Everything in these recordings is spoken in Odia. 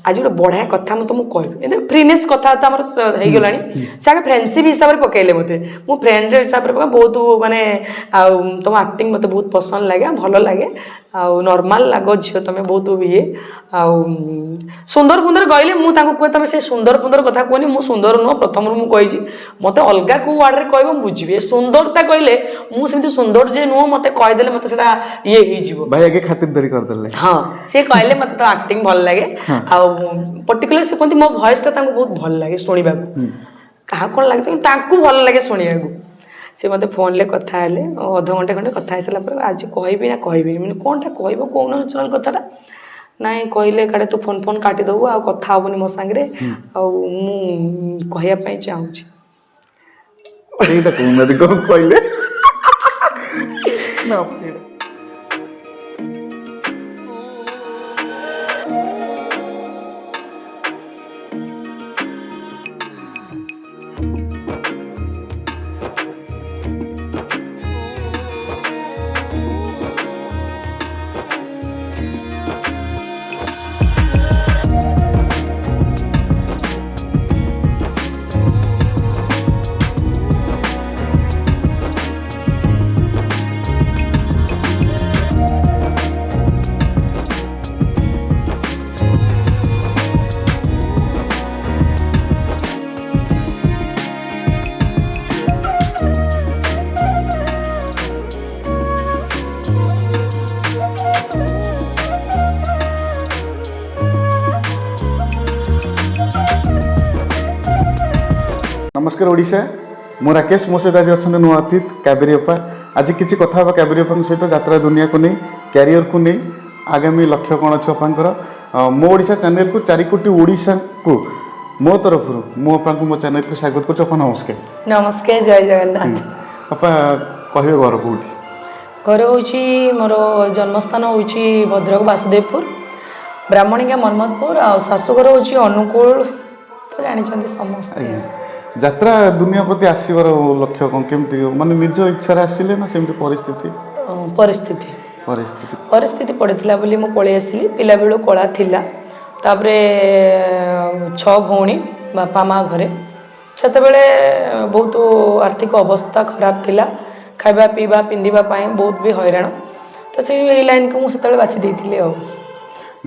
ଆଜି ଗୋଟେ ବଢ଼ିଆ କଥା ମୁଁ ତମକୁ କହିବି। ଏମିତି ଫ୍ରିନେସ୍ କଥାବାର୍ତ୍ତା ଆମର ହେଇଗଲାଣି। ସେ ଆଗେ ଫ୍ରେଣ୍ଡସିପ୍ ହିସାବରେ ପକେଇଲେ ମୋତେ, ମୁଁ ଫ୍ରେଣ୍ଡ ହିସାବରେ ପକାଇ ବହୁତ ମାନେ, ଆଉ ତମ ଆକ୍ଟିଂ ମୋତେ ବହୁତ ପସନ୍ଦ ଲାଗେ, ଭଲ ଲାଗେ, ଆଉ ନର୍ମାଲ ଲାଗ ଝିଅ ତମେ ବହୁତ ଇଏ, ଆଉ ସୁନ୍ଦର ଫୁନ୍ଦର କହିଲେ। ମୁଁ ତାଙ୍କୁ କୁହେ, ତମେ ସେ ସୁନ୍ଦର ଫୁନ୍ଦର କଥା କୁହନି, ମୁଁ ସୁନ୍ଦର ନୁହଁ, ପ୍ରଥମରୁ ମୁଁ କହିଛି। ମୋତେ ଅଲଗା କେଉଁ ୱାର୍ଡ଼ରେ କହିବ ମୁଁ ବୁଝିବି। ଏ ସୁନ୍ଦରତା କହିଲେ ମୁଁ ସେମିତି ସୁନ୍ଦର ଯେ ନୁହଁ, ମୋତେ କହିଦେଲେ ମୋତେ ସେଇଟା ଇଏ ହେଇଯିବ। ଭାଇ ଆଗେ ଖାତିରଦାରି କରିଦେଲେ। ହଁ, ସିଏ କହିଲେ ମୋତେ ତ ଆକ୍ଟିଂ ଭଲ ଲାଗେ, ଆଉ ପର୍ଟିକୁଲାର ସେ କୁହନ୍ତି ମୋ ଭଏସଟା ତାଙ୍କୁ ବହୁତ ଭଲ ଲାଗେ ଶୁଣିବାକୁ। କାହାକୁ କ'ଣ ଲାଗେ କିନ୍ତୁ ତାଙ୍କୁ ଭଲ ଲାଗେ ଶୁଣିବାକୁ। ସେ ମୋତେ ଫୋନ୍ରେ କଥା ହେଲେ, ଆଉ ଅଧଘଣ୍ଟେ ଖଣ୍ଡେ କଥା ହେଇସାରିଲା ପରେ, ଆଜି କହିବି ନା କହିବିନି? ମାନେ କ'ଣଟା କହିବ କହୁନ, ନ୍ୟାଚୁରାଲ୍ କଥାଟା। ନାଇଁ, କହିଲେ କାଳେ ତୁ ଫୋନ୍ ଫୋନ୍ କାଟିଦେବୁ ଆଉ କଥା ହେବୁନି ମୋ ସାଙ୍ଗରେ, ଆଉ ମୁଁ କହିବା ପାଇଁ ଚାହୁଁଛି। ସେଇଟା କହୁନାହାନ୍ତି, କଣ କହିଲେ ନା ସେଇଟା? ନମସ୍କାର ଓଡ଼ିଶା, ମୁଁ ରାକେଶ। ମୋ ସହିତ ଆଜି ଅଛନ୍ତି ନୂଆ ଅତିଥି କାବେରୀ ଅପା। ଆଜି କିଛି କଥା ହେବା କାବେରୀ ଅପାଙ୍କ ସହିତ, ଯାତ୍ରା ଦୁନିଆକୁ ନେଇ, କ୍ୟାରିୟରକୁ ନେଇ, ଆଗାମୀ ଲକ୍ଷ୍ୟ କ'ଣ ଅଛି ଅପାଙ୍କର। ମୋ ଓଡ଼ିଶା ଚ୍ୟାନେଲକୁ, 4 କୋଟି ଓଡ଼ିଶାକୁ ମୋ ତରଫରୁ ମୁଁ ଅପାଙ୍କୁ ମୋ ଚ୍ୟାନେଲକୁ ସ୍ୱାଗତ କରୁଛି। ଅପା, ନମସ୍କାର। ନମସ୍କାର, ଜୟ ଜଗନ୍ନାଥ। ଅପା, କହିବେ ଘର କେଉଁଠି? ଘର ହେଉଛି, ମୋର ଜନ୍ମସ୍ଥାନ ହେଉଛି ଭଦ୍ରକ ବାସୁଦେବପୁର, ବ୍ରାହ୍ମଣୀଗାଁ, ମନ୍ମଥପୁର, ଆଉ ଶାଶୁଘର ହେଉଛି ଅନୁଗୁଳ, ତ ଜାଣିଛନ୍ତି ସମସ୍ତେ। ଆଜ୍ଞା। ଯାତ୍ରା ଦୁନିଆ ପ୍ରତି ଆସିବାର ଲକ୍ଷ୍ୟ କ'ଣ, କେମିତି, ମାନେ ନିଜ ଇଚ୍ଛାରେ ଆସିଲେ ନା ସେମିତି ପରିସ୍ଥିତି? ପରିସ୍ଥିତି। ପରିସ୍ଥିତି। ପରିସ୍ଥିତି ପଡ଼ିଥିଲା ବୋଲି ମୁଁ ପଳେଇ ଆସିଲି। ପିଲାବେଳୁ କଳା ଥିଲା। ତାପରେ ଛଅ ଭଉଣୀ, ବାପା ମା ଘରେ, ସେତେବେଳେ ବହୁତ ଆର୍ଥିକ ଅବସ୍ଥା ଖରାପ ଥିଲା। ଖାଇବା ପିଇବା ପିନ୍ଧିବା ପାଇଁ ବହୁତ ବି ହଇରାଣ। ତ ସେଇ ଏଇ ଲାଇନକୁ ମୁଁ ସେତେବେଳେ ବାଛି ଦେଇଥିଲି ଆଉ।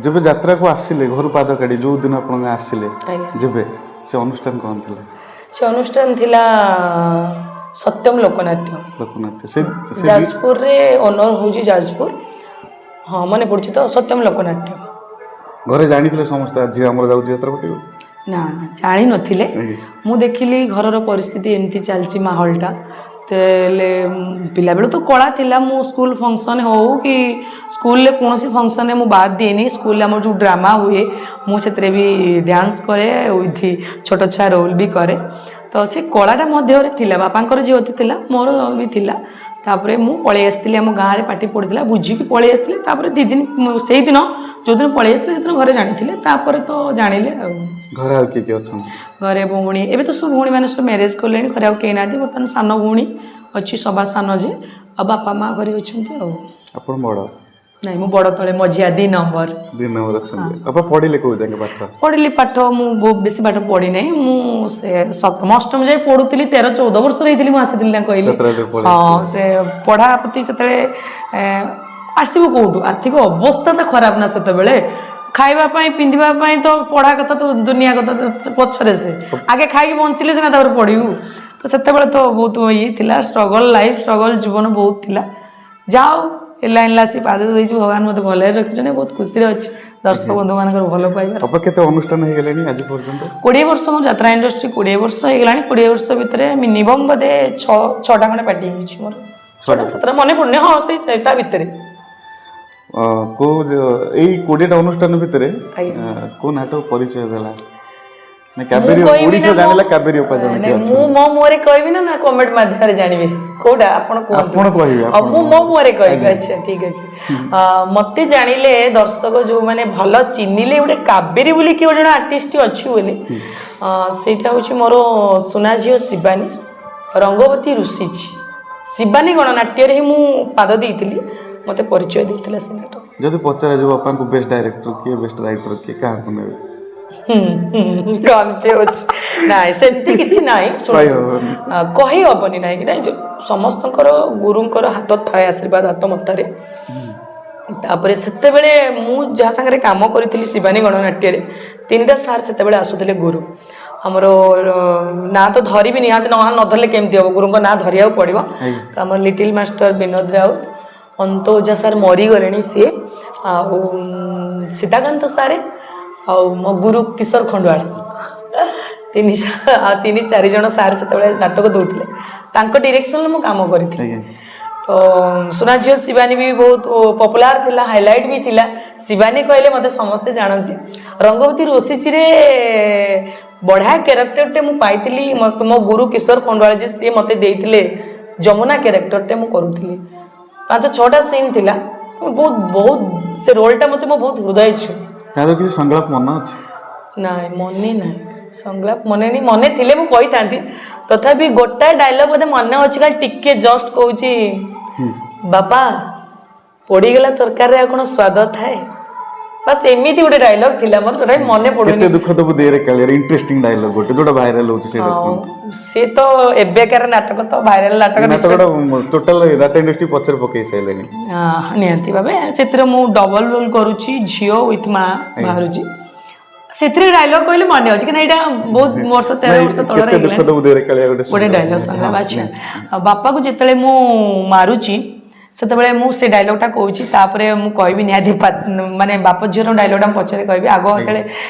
ଯେବେ ଯାତ୍ରାକୁ ଆସିଲେ, ଘରୁ ପାଦ କାଢ଼ି ଯୋଉ ଦିନ ଆପଣଙ୍କ ଆସିଲେ, ଯେବେ ସେ ଅନୁଷ୍ଠାନ କ'ଣ ଥିଲା? ସେ ଅନୁଷ୍ଠାନ ଥିଲା ସତ୍ୟମ ଲୋକନାଟ୍ୟ। ଲୋକନାଟ୍ୟ ସେ ସେ ଯାଜପୁରରେ ଓନର ହେଉଛି ଯାଜପୁର। ହଁ, ମନେ ପଡ଼ୁଛି ତ, ସତ୍ୟମ ଲୋକନାଟ୍ୟ। ଘରେ ଜାଣିଥିଲେ ସମସ୍ତେ ଆଜି ଆମର ଯାଉଛି ଯାତ୍ରା ପଟିକୁ? ନା, ଜାଣିନଥିଲେ। ମୁଁ ଦେଖିଲି ଘରର ପରିସ୍ଥିତି ଏମିତି ଚାଲିଛି, ମାହୋଲଟା। ତାହେଲେ ପିଲାବେଳୁ ତ କଳା ଥିଲା। ମୁଁ ସ୍କୁଲ ଫଙ୍କସନ୍ ହଉ କି ସ୍କୁଲରେ କୌଣସି ଫଙ୍କସନ୍ରେ ମୁଁ ବାଦ ଦିଏନି। ସ୍କୁଲରେ ଆମର ଯେଉଁ ଡ୍ରାମା ହୁଏ, ମୁଁ ସେଥିରେ ବି ଡ୍ୟାନ୍ସ କରେ, ୱିଥ୍ ଛୋଟ ଛୁଆ ରୋଲ୍ ବି କରେ। ତ ସେ କଳାଟା ମୋ ଦେହରେ ଥିଲା। ବାପାଙ୍କର ଯେହେତୁ ଥିଲା, ମୋର ବି ଥିଲା। ତାପରେ ମୁଁ ପଳେଇ ଆସିଥିଲି। ଆମ ଗାଁରେ ପାଟି ପଡ଼ିଥିଲା, ବୁଝିକି ପଳେଇ ଆସିଥିଲି। ତାପରେ 2 ଦିନ, ସେଇଦିନ ଯେଉଁଦିନ ପଳେଇ ଆସିଥିଲି ସେଦିନ ଘରେ ଜାଣିଥିଲେ, ତାପରେ ତ ଜାଣିଲେ ଆଉ। ଘରେ ଆଉ କିଏ କିଏ ଅଛନ୍ତି? ଘରେ ଭଉଣୀ, ଏବେ ତ ସବୁ ଭଉଣୀମାନେ ସବୁ ମ୍ୟାରେଜ୍ କଲେଣି, ଘରେ ଆଉ କେହି ନାହାନ୍ତି। ବର୍ତ୍ତମାନ ସାନ ଭଉଣୀ ଅଛି, ସବା ସାନ ଯେ, ଆଉ ବାପା ମା ଘରେ ଅଛନ୍ତି ଆଉ। ଆପଣ ବଡ଼? ନାଇଁ, ମୁଁ ବଡ଼ ତଳେ ମଝିଆ, 2 ନମ୍ବର। 2 ନମ୍ବର ଅଛନ୍ତି। ଆପଣ ପଢିଲେ କୋଉ ଯାକେ ପାଠ? ପଢ଼ିଲି ପାଠ, ମୁଁ ବହୁତ ବେଶୀ ପାଠ ପଢ଼ିନାହିଁ। ମୁଁ ସେ ସପ୍ତମ ଅଷ୍ଟମ ଯାଏ ପଢ଼ୁଥିଲି। 13-14 ବର୍ଷର ହେଇଥିଲି ମୁଁ ଆସିଥିଲି ନା କହିଲି। ଯାତ୍ରାରେ ପଳେଇ ହଁ, ସେ ପଢ଼ା ପ୍ରତି ସେତେବେଳେ ଆସିବ କୋଉଠୁ? ଆର୍ଥିକ ଅବସ୍ଥା ତ ଖରାପ ନା ସେତେବେଳେ। ଖାଇବା ପାଇଁ ପିନ୍ଧିବା ପାଇଁ ତ ପଢ଼ା କଥା ତ ଦୁନିଆ କଥା ତ ପଛରେ, ସେ ଆଗେ ଖାଇକି ବଞ୍ଚିଲେ ସିନା ତାପରେ ପଢ଼ିବୁ। ତ ସେତେବେଳେ ତ ବହୁତ ଇଏ ଥିଲା, ଷ୍ଟ୍ରଗଲ୍ ଲାଇଫ୍, ଷ୍ଟ୍ରଗଲ୍ ଜୀବନ ବହୁତ ଥିଲା। ଯାଉ ଏ ଲାଇନ୍ରେ ଆସି ପାଦ ଦେଇଛି, ଭଗବାନ ମୋତେ ଭଲରେ ରଖିଛନ୍ତି, ବହୁତ ଖୁସିରେ ଅଛି ଦର୍ଶକ ବନ୍ଧୁମାନଙ୍କର ଭଲ ପାଇବା। ଅପା, କେତେ ଅନୁଷ୍ଠାନ ହେଇଗଲେଣି ଆଜି ପର୍ଯ୍ୟନ୍ତ? 20 ବର୍ଷ ମୋ ଯାତ୍ରା ଇଣ୍ଡଷ୍ଟ୍ରି 20 ବର୍ଷ ହେଇଗଲାଣି। 20 ବର୍ଷ ଭିତରେ ମିନିମମ୍ ବୋଧେ ଛଅଟା ଖଣ୍ଡେ ପାର୍ଟି ହେଇଛି ମୋର। 6ଟା 7ଟା ମନେ ପଡ଼ୁନି, ହଁ, ସେଇ ତା ଭିତରେ। କୋଉ ଏଇ 20ଟା ଅନୁଷ୍ଠାନ ଭିତରେ କୋଉ ନାଟକ ପରିଚୟ ଦେଲା ନା କାବେରୀ ମୁଁ କହିବି ଓଡ଼ିଶା ନା ଜାଣିଲା କାବେରୀ ଅପା ଜଣେ ନାଇଁ, କିଏ ମୁଁ ଅଛନ୍ତି? ମୋ ମୁହଁରେ କହିବି ନା ନା କମେଣ୍ଟ ମାଧ୍ୟମରେ ଜାଣିବେ, କୋଉଟା ଆପଣ କୁହନ୍ତୁ। ଆପଣ କହିବେ, ଆଉ ଆପଣ ମୁଁ ମୋ ମୁହଁରେ କହିବି। ଆଚ୍ଛା, ଠିକ ଅଛି। ମତେ ଜାଣିଲେ ଦର୍ଶକ ଯୋଉମାନେ ଭଲ ଚିହ୍ନିଲେ ଗୋଟେ କାବେରୀ ବୋଲି କିଏ ଗୋଟେ ଜଣେ ଆର୍ଟିଷ୍ଟ ଅଛି ବୋଲି, ସେଇଟା ହଉଛି ମୋର ସୁନା ଝିଅ ଶିବାନୀ, ରଙ୍ଗବତୀ ରୁଷିଛି। ଶିବାନୀ ଗଣନାଟ୍ୟରେ ହିଁ ମୁଁ ପାଦ ଦେଇଥିଲି, ମତେ ପରିଚୟ ଦେଇଥିଲା ସେ ନାଟକ। ଯଦି ପଚରାଯିବ ଅପାଙ୍କୁ ବେଷ୍ଟ ଡାଇରେକ୍ଟର କିଏ, ବେଷ୍ଟ ରାଇଟର କିଏ, କାହାକୁ ନେବେ? କନଫ୍ୟୁଜ ନାଇଁ, ସେମିତି କିଛି ନାହିଁ। କହି ହବନି। କହି ହବନି ନାହିଁ କି ନାଇଁ, ଯୋଉ ସମସ୍ତଙ୍କର ଗୁରୁଙ୍କର ହାତ ଥାଏ, ଆଶୀର୍ବାଦ ହାତ ମଥାରେ। ତାପରେ ସେତେବେଳେ ମୁଁ ଯାହା ସାଙ୍ଗରେ କାମ କରିଥିଲି ଶିବାନୀ ଗଣନାଟ୍ୟରେ, ତିନିଟା ସାର୍ ସେତେବେଳେ ଆସୁଥିଲେ ଗୁରୁ ଆମର। ନାଁ ତ ଧରିବି ନିହାତି, ନ ଧରିଲେ କେମିତି ହବ? ଗୁରୁଙ୍କ ନାଁ ଧରିବାକୁ ପଡ଼ିବ। ତ ଆମର ଲିଟିଲ୍ ମାଷ୍ଟର ବିନୋଦ ରାଉତ, ଅନ୍ତ ଓଝା ସାର୍ ମରିଗଲେଣି ସିଏ, ଆଉ ସୀତାକାନ୍ତ ସାର୍, ଆଉ ମୋ ଗୁରୁ କିଶୋର ଖଣ୍ଡୁଆଳ, ଆଉ ତିନି ଚାରି ଜଣ ସାର୍ ସେତେବେଳେ ନାଟକ ଦେଉଥିଲେ। ତାଙ୍କ ଡିରେକ୍ସନରେ ମୁଁ କାମ କରିଥିଲି। ତ ସୁନା ଝିଅ ଶିବାନୀ ବି ବହୁତ ପପୁଲାର ଥିଲା, ହାଇଲାଇଟ୍ ବି ଥିଲା। ଶିବାନୀ କହିଲେ ମୋତେ ସମସ୍ତେ ଜାଣନ୍ତି। ରଙ୍ଗବତୀ ରୋଷିଚିରେ ବଢ଼ିଆ କ୍ୟାରେକ୍ଟରଟେ ମୁଁ ପାଇଥିଲି। ମୋ ଗୁରୁ କିଶୋର ଖଣ୍ଡୁଆଳ ଯେ, ସିଏ ମୋତେ ଦେଇଥିଲେ ଯମୁନା କ୍ୟାରେକ୍ଟରଟେ। ମୁଁ କରୁଥିଲି, ପାଞ୍ଚ ଛଅଟା ସିନ୍ ଥିଲା। ବହୁତ ବହୁତ ସେ ରୋଲଟା ମୋତେ ମୋ ବହୁତ ହୃଦୟ ଛୁଏଁ। ତାର କିଛି ସଂଳାପ ମନେ ଅଛି? ନାଇଁ, ମନେ ନାହିଁ। ସଂଳାପ ମନେ ନାହିଁ, ମନେ ଥିଲେ ମୁଁ କହିଥାନ୍ତି। ତଥାପି ଗୋଟାଏ ଡାଇଲଗ ବୋଧେ ମନେ ଅଛି, ଖାଲି ଟିକେ ଜଷ୍ଟ କହୁଛି। ବାପା, ପୋଡ଼ିଗଲା ତରକାରୀରେ ଆଉ କ'ଣ ସ୍ୱାଦ ଥାଏ? ବାସ୍, ଏମିତି ଗୋଟେ ଡାଇଲଗ ଥିଲା ମୋର, ଯୋଉଟା ବି ମନେ ପଡୁନି। କେତେ ଦୁଃଖ ଦବୁ ଦେରେ କାଳିଆରେ ଇଣ୍ଟରେଷ୍ଟିଂ ଡାଇଲଗ ଗୋଟେ, ଯୋଉଟା ଭାଇରାଲ ହଉଛି, ସେଇଟା ଆଉ କୁହନ୍ତୁ। ସେ ତ ଏବେକାର ନାଟକ ତ ଭାଇରାଲ ନାଟକ ବିଷୟ। ନାଟକଟା ଟୋଟାଲ ଡାଟା ଇଣ୍ଡଷ୍ଟ୍ରି ପଛରେ ପକେଇ ସାରିଲେଣି। ନିହାତି ଭାବେ ସେଥିରେ ମୁଁ ଡବଲ ରୋଲ କରୁଛି, ଝିଅ ୱିଥ୍ ମା ବାହାରୁଛି। ସେଥିରେ ଡାଇଲଗ କହିଲେ ମନେ ଅଛି, କାହିଁକିନା ଏଇଟା ବହୁତ ବର୍ଷ, 13 ନାଇଁ, ବର୍ଷ ତଳରେ କେତେ ଦୁଃଖ ହେଇଗଲାଣି। ଦବୁ ଦେରେ କାଳିଆ ଗୋଟେ ଗୋଟେ ସୁନ୍ଦର ଡାଇଲଗ ସଂଳାପ। ଆଚ୍ଛା, ଆଉ ବାପାକୁ ଯେତେବେଳେ ମୁଁ ମାରୁଛି, ସେତେବେଳେ ମୁଁ ସେ ଡାଇଲଗଟା କହୁଛି। ତାପରେ ମୁଁ କହିବି ନିହାତି ମାନେ ବାପ ଝିଅର ଡାଇଲଗଟା ମୁଁ ପଛରେ କହିବି। ଆଗ ଯେତେବେଳେ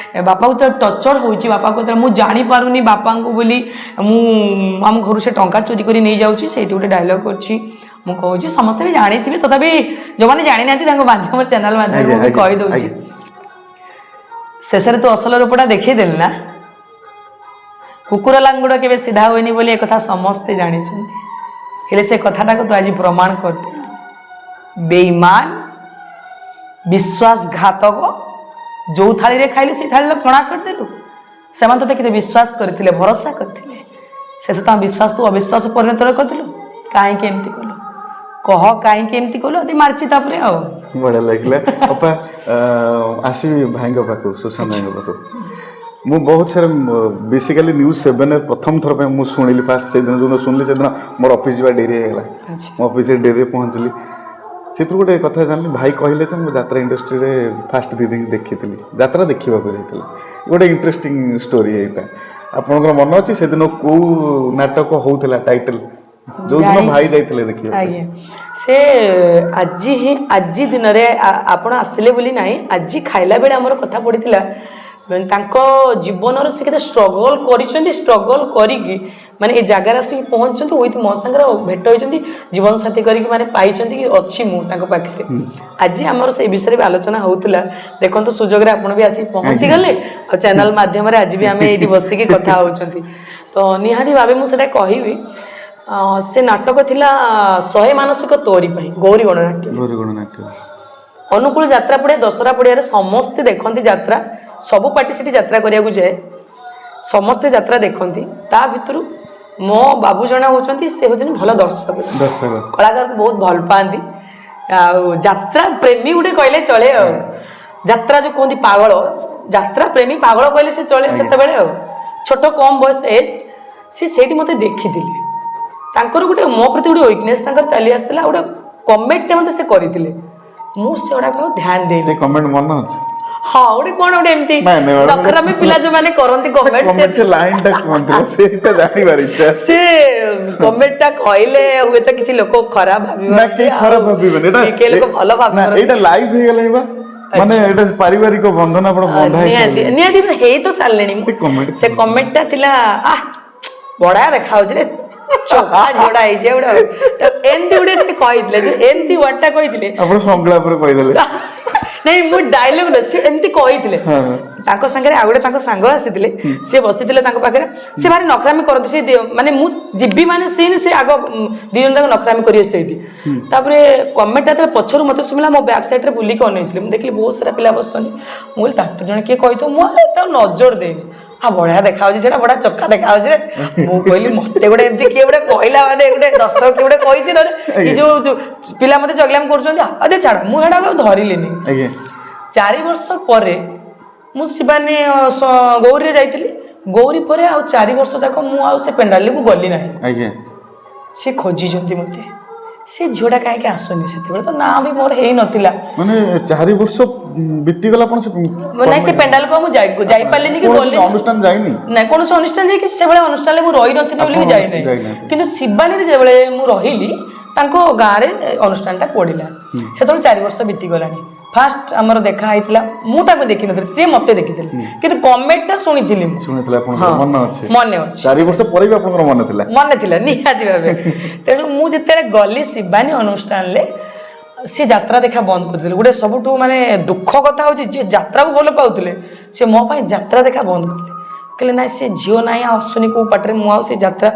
ବାପାକୁ ଯେତେବେଳେ ଟର୍ଚର ହେଉଛି, ବାପାକୁ ଯେତେବେଳେ ମୁଁ ଜାଣିପାରୁନି ବାପାଙ୍କୁ ବୋଲି ମୁଁ ଆମ ଘରୁ ସେ ଟଙ୍କା ଚୋରି କରି ନେଇଯାଉଛି, ସେଇଠି ଗୋଟେ ଡାଇଲଗ ଅଛି, ମୁଁ କହୁଛି। ସମସ୍ତେ ବି ଜାଣିଥିବେ, ତଥାପି ଯେଉଁମାନେ ଜାଣିନାହାନ୍ତି ତାଙ୍କ ମାଧ୍ୟମରେ, ଚ୍ୟାନେଲ ମାଧ୍ୟମରେ ମୁଁ ବି କହିଦେଉଛି। ଶେଷରେ ତୁ ଅସଲ ରୂପଟା ଦେଖେଇଦେଲି ନା? କୁକୁର ଲାଙ୍ଗୁଡ଼ କେବେ ସିଧା ହୁଏନି ବୋଲି ଏକଥା ସମସ୍ତେ ଜାଣିଛନ୍ତି, ହେଲେ ସେ କଥାଟାକୁ ତୁ ଆଜି ପ୍ରମାଣ କରିଦେଲୁ। ବେଇମାନ, ବିଶ୍ୱାସଘାତକ, ଯୋଉ ଥାଳିରେ ଖାଇଲୁ ସେଇ ଥାଳିରେ କଣା କରିଦେଲୁ। ସେମାନେ ତୋତେ କେତେ ବିଶ୍ୱାସ କରିଥିଲେ, ଭରସା କରିଥିଲେ, ଶେଷ ତାଙ୍କ ବିଶ୍ୱାସ ତୁ ଅବିଶ୍ୱାସ ପରିଣତ କରିଦେଲୁ। କାହିଁକି ଏମିତି କଲୁ କହ, କାହିଁକି ଏମିତି କଲୁ? ଆଦି ମାରିଛି ତାପରେ ଆଉ। ବଢିଆ ଲାଗିଲା ଅପା। ଆସିବି ଭାଇଙ୍କ ପାଖକୁ, ସୁଶାନ୍ତ ଭାଇଙ୍କ ପାଖକୁ। ମୁଁ ବହୁତ ସାରା ବେସିକାଲି ନ୍ୟୁଜ୍ ସେଭେନରେ ପ୍ରଥମ ଥର ପାଇଁ ମୁଁ ଶୁଣିଲି। ଫାଷ୍ଟ ସେଇଦିନ ଯେଉଁଦିନ ଶୁଣିଲି, ସେଦିନ ମୋର ଅଫିସ୍ ଯିବା ଡେରି ହେଇଗଲା। ମୁଁ ଅଫିସରେ ଡେରିରେ ପହଞ୍ଚିଲି। ସେଥିରୁ ଗୋଟେ କଥା ଜାଣିଲି, ଭାଇ କହିଲେ ଯେ ମୁଁ ଯାତ୍ରା ଇଣ୍ଡଷ୍ଟ୍ରିରେ ଫାଷ୍ଟ ଦିଦିଙ୍କୁ ଦେଖିଥିଲି, ଯାତ୍ରା ଦେଖିବାକୁ ଯାଇଥିଲି। ଗୋଟେ ଇଣ୍ଟରେଷ୍ଟିଂ ଷ୍ଟୋରି ଏଇଟା। ଆପଣଙ୍କର ମନେ ଅଛି ସେଦିନ କୋଉ ନାଟକ ହଉଥିଲା, ଟାଇଟଲ, ଯୋଉଦିନ ଜାଣିଛି। ଭାଇ ଯାଇଥିଲେ ଦେଖିବାକୁ? ଆଜ୍ଞା, ସେ ଆଜି ହିଁ, ଆଜି ଦିନରେ ଆପଣ ଆସିଲେ ବୋଲି ନାହିଁ, ଆଜି ଖାଇଲା ବେଳେ ଆମର କଥା ପଡ଼ିଥିଲା। ମାନେ ତାଙ୍କ ଜୀବନର ସେ କେତେ ଷ୍ଟ୍ରଗଲ୍ କରିଛନ୍ତି, ଷ୍ଟ୍ରଗଲ୍ କରିକି ମାନେ ଏ ଜାଗାରେ ଆସିକି ପହଞ୍ଚିଛନ୍ତି, ୱିଥ୍ ମୋ ସାଙ୍ଗରେ ଭେଟ ହେଇଛନ୍ତି, ଜୀବନସାଥୀ କରିକି ମାନେ ପାଇଛନ୍ତି କି ଅଛି ମୁଁ ତାଙ୍କ ପାଖରେ। ଆଜି ଆମର ସେଇ ବିଷୟରେ ବି ଆଲୋଚନା ହଉଥିଲା। ଦେଖନ୍ତୁ, ସୁଯୋଗରେ ଆପଣ ବି ଆସିକି ପହଞ୍ଚିଗଲେ, ଆଉ ଚ୍ୟାନେଲ ମାଧ୍ୟମରେ ଆଜି ବି ଆମେ ଏଇଠି ବସିକି କଥା ହଉଛନ୍ତି। ତ ନିହାତି ଭାବେ ମୁଁ ସେଇଟା କହିବି। ସେ ନାଟକ ଥିଲା ଶହେ ମାନସିକ ତୋରି ପାଇଁ, ଗୌରୀ ଗଣନାଟ୍ୟ। ଗୌରୀ ଗଣନାଟ୍ୟ। ଅନୁକୂଳ ଯାତ୍ରା ପଡ଼ିଆ, ଦଶହରା ପଡ଼ିଆରେ ସମସ୍ତେ ଦେଖନ୍ତି ଯାତ୍ରା। ସବୁ ପାର୍ଟି ସେଠି ଯାତ୍ରା କରିବାକୁ ଯାଏ, ସମସ୍ତେ ଯାତ୍ରା ଦେଖନ୍ତି। ତା ଭିତରୁ ମୋ ବାବୁ ଜଣେ ହେଉଛନ୍ତି, ସେ ହେଉଛନ୍ତି ଭଲ ଦର୍ଶକ। ଦର୍ଶକ। କଳାକାରକୁ ବହୁତ ଭଲ ପାଆନ୍ତି, ଆଉ ଯାତ୍ରା ପ୍ରେମୀ ଗୋଟେ କହିଲେ ଚଳେ। ଆଉ ଯାତ୍ରା ଯୋଉ କୁହନ୍ତି ପାଗଳ, ଯାତ୍ରା ପ୍ରେମୀ ପାଗଳ କହିଲେ ସେ ଚଳେ। ସେତେବେଳେ ଆଉ ଛୋଟ କମ୍ ବୟସ ଏଜ୍, ସେ ସେଇଠି ମୋତେ ଦେଖିଥିଲେ। ତାଙ୍କର ଗୋଟେ ମୋ ପ୍ରତି ଗୋଟେ ୱିକନେସ୍ ତାଙ୍କର ଚାଲି ଆସିଥିଲା। ଗୋଟେ କମେଣ୍ଟଟେ ମୋତେ ସେ କରିଥିଲେ, ମୁଁ ସେଗୁଡ଼ାକ ଆଉ ଧ୍ୟାନ ଦେଇନି। ସେ କମେଣ୍ଟ ମନେ ଅଛି? ହଁ, ଗୋଟେ କଣ ଗୋଟେ ଏମିତି ନାଇଁ, ନାଇଁ, ମ୍ୟାଡ଼ାମ। ନଖରାମି ପିଲା ଯୋଉମାନେ କରନ୍ତି କମେଣ୍ଟ, ସେ କମେଣ୍ଟ, ସେ ଲାଇନ ଟା କଣ ଥିଲା, ସେଇଟା ଜାଣିବାର ଇଚ୍ଛା। ସେ କମେଣ୍ଟଟା କହିଲେ ହୁଏତ କିଛି ଲୋକ ଖରାପ ଭାବିବେ। ନା, କେହି ଖରାପ ଭାବିବେନି ଏଇଟା। କିଏ ଲୋକ ଭଲ ନା, ଭାବିପାରନ୍ତି। ଏଇଟା ଲାଇଭ ହେଇଗଲାଣି ବା, ମାନେ ଏଇଟା ପାରିବାରିକ ବନ୍ଧନ, ଆପଣ ବନ୍ଧା ନିହାତି। ହେଇସାରିଲେଣି। ନିହାତି ହେଇ ତ ସାରିଲେଣି। ସେ comment ସେ କମେଣ୍ଟଟା ଥିଲା, ଆহ, ବଢିଆ ଦେଖା ହଉଛି ରେ, ଚୋଖା ଝିଅଟା ହେଇଛି ଗୋଟେ। ତ ଏମିତି ଗୋଟେ ସେ କହିଥିଲେ, ଯୋଉ ଏମିତି ୱାର୍ଡଟା କହିଥିଲେ। ଆପଣ ସଂଳାପରେ କହିଦେଲେ। ନାଇଁ, ମୁଁ ଡାଇଲଗ ନା, ସେ ଏମିତି କହିଥିଲେ। ତାଙ୍କ ସାଙ୍ଗରେ ଆଉ ଗୋଟେ ତାଙ୍କ ସାଙ୍ଗ ଆସିଥିଲେ, ସିଏ ବସିଥିଲେ ତାଙ୍କ ପାଖରେ। ସେ ଭାରି ନଖରାମି କରନ୍ତି। ସେ ମାନେ ମୁଁ ଯିବି ମାନେ ସିନ୍, ସେ ଆଗ ଦି ଜଣ ଯାକ ନଖରାମି କରିବେ ସେଇଠି। ତାପରେ କମେଣ୍ଟଟା ଯେତେବେଳେ ପଛରୁ ମତେ ଶୁଣିଲା, ମୋ ବ୍ୟାକ୍ ସାଇଡ୍ରେ ବୁଲିକି ଅନେଇଥିଲି। ମୁଁ ଦେଖିଲି ବହୁତ ସାରା ପିଲା ବସିଛନ୍ତି। ମୁଁ କହିଲି ତା ଭିତରୁ ଜଣେ କିଏ କହିଥିବ। ମୁଁ ଆରେ ତାକୁ ନଜର ଦେଇନି। ଆଉ ବଢିଆ ଦେଖାଯାଉଛି ସେଟା, ବଢିଆ ଚକା ଦେଖାଯାଉଛି ରେ। ମୁଁ କହିଲି ମତେ ଗୋଟେ ଏମିତି କିଏ ଗୋଟେ କହିଲା, ମାନେ ଗୋଟେ ଦର୍ଶକ କିଏ ଗୋଟେ କହିଛି, ନହେଲେ ଏଇ ଯୋଉ ଯୋଉ ପିଲା ମତେ ଚଗଲାମି କରୁଛନ୍ତି। ଆରେ ଛାଡ, ମୁଁ ସେଟା ଆଉ ଧରିଲିନି। 4 ବର୍ଷ ପରେ ମୁଁ ଶିବାନୀ ଗୌରୀରେ ଯାଇଥିଲି। ଗୌରୀ ପରେ ଆଉ 4 ବର୍ଷ ଯାକ ମୁଁ ଆଉ ସେ ପେଣ୍ଡାଲକୁ ଗଲି ନାହିଁ। ସେ ଖୋଜିଛନ୍ତି ମୋତେ, ସେ ଝିଅଟା କାହିଁକି ଆସୁନି। ସେତେବେଳେ ତ ନାଁ ବି ମୋର ହେଇନଥିଲା। ମାନେ 4 ବର୍ଷ ବିତିଗଲା, ଆପଣ ସେ ନାଇଁ, ସେ ପେଣ୍ଡାଲକୁ ଆଉ ମୁଁ ଯାଇପାରିଲିନି କି କୌଣସି ଗଲିନି। ଅନୁଷ୍ଠାନ ଯାଇନି? ନାଇଁ, କୌଣସି ଅନୁଷ୍ଠାନ ଯାଇକି, ସେଭଳିଆ ଅନୁଷ୍ଠାନରେ ମୁଁ ରହିନଥିଲି ବୋଲି ବି ଆପଣ ଯାଇନାହିଁ। ଯାଇନାହାନ୍ତି। କିନ୍ତୁ ଶିବାନୀରେ ଯେତେବେଳେ ମୁଁ ରହିଲି, ତାଙ୍କ ଗାଁରେ ଅନୁଷ୍ଠାନଟା ପଡ଼ିଲା। ସେତେବେଳେ 4 ବର୍ଷ ବିତିଗଲାଣି। ଫାଷ୍ଟ ଆମର ଦେଖା ହେଇଥିଲା, ମୁଁ ତାଙ୍କୁ ଦେଖିନଥିଲି, ସିଏ ମତେ ଦେଖିଥିଲେ, କିନ୍ତୁ କମେଣ୍ଟଟା ଶୁଣିଥିଲି ମୁଁ। ଶୁଣିଥିଲେ, ଆପଣଙ୍କର ମନେ ଅଛି? ମନେ ଅଛି। 4 ବର୍ଷ ପରେ ବି ଆପଣଙ୍କର ମନେ ଥିଲା? ମନେ ଥିଲା ନିହାତି ଭାବେ। ତେଣୁ ମୁଁ ଯେତେବେଳେ ଗଲି ଶିବାନୀ ଅନୁଷ୍ଠାନରେ, ସେ ଯାତ୍ରା ଦେଖା ବନ୍ଦ କରିଦେଲେ। ଗୋଟେ ସବୁଠୁ ମାନେ ଦୁଃଖ କଥା ହେଉଛି, ଯିଏ ଯାତ୍ରାକୁ ଭଲ ପାଉଥିଲେ, ସେ ମୋ ପାଇଁ ଯାତ୍ରା ଦେଖା ବନ୍ଦ କଲେ। କହିଲେ, ନାଇଁ, ସେ ଝିଅ ନାହିଁ, ଆଉ ଆସୁନି କେଉଁ ପାଟିରେ, ମୁଁ ଆଉ ସେ ଯାତ୍ରା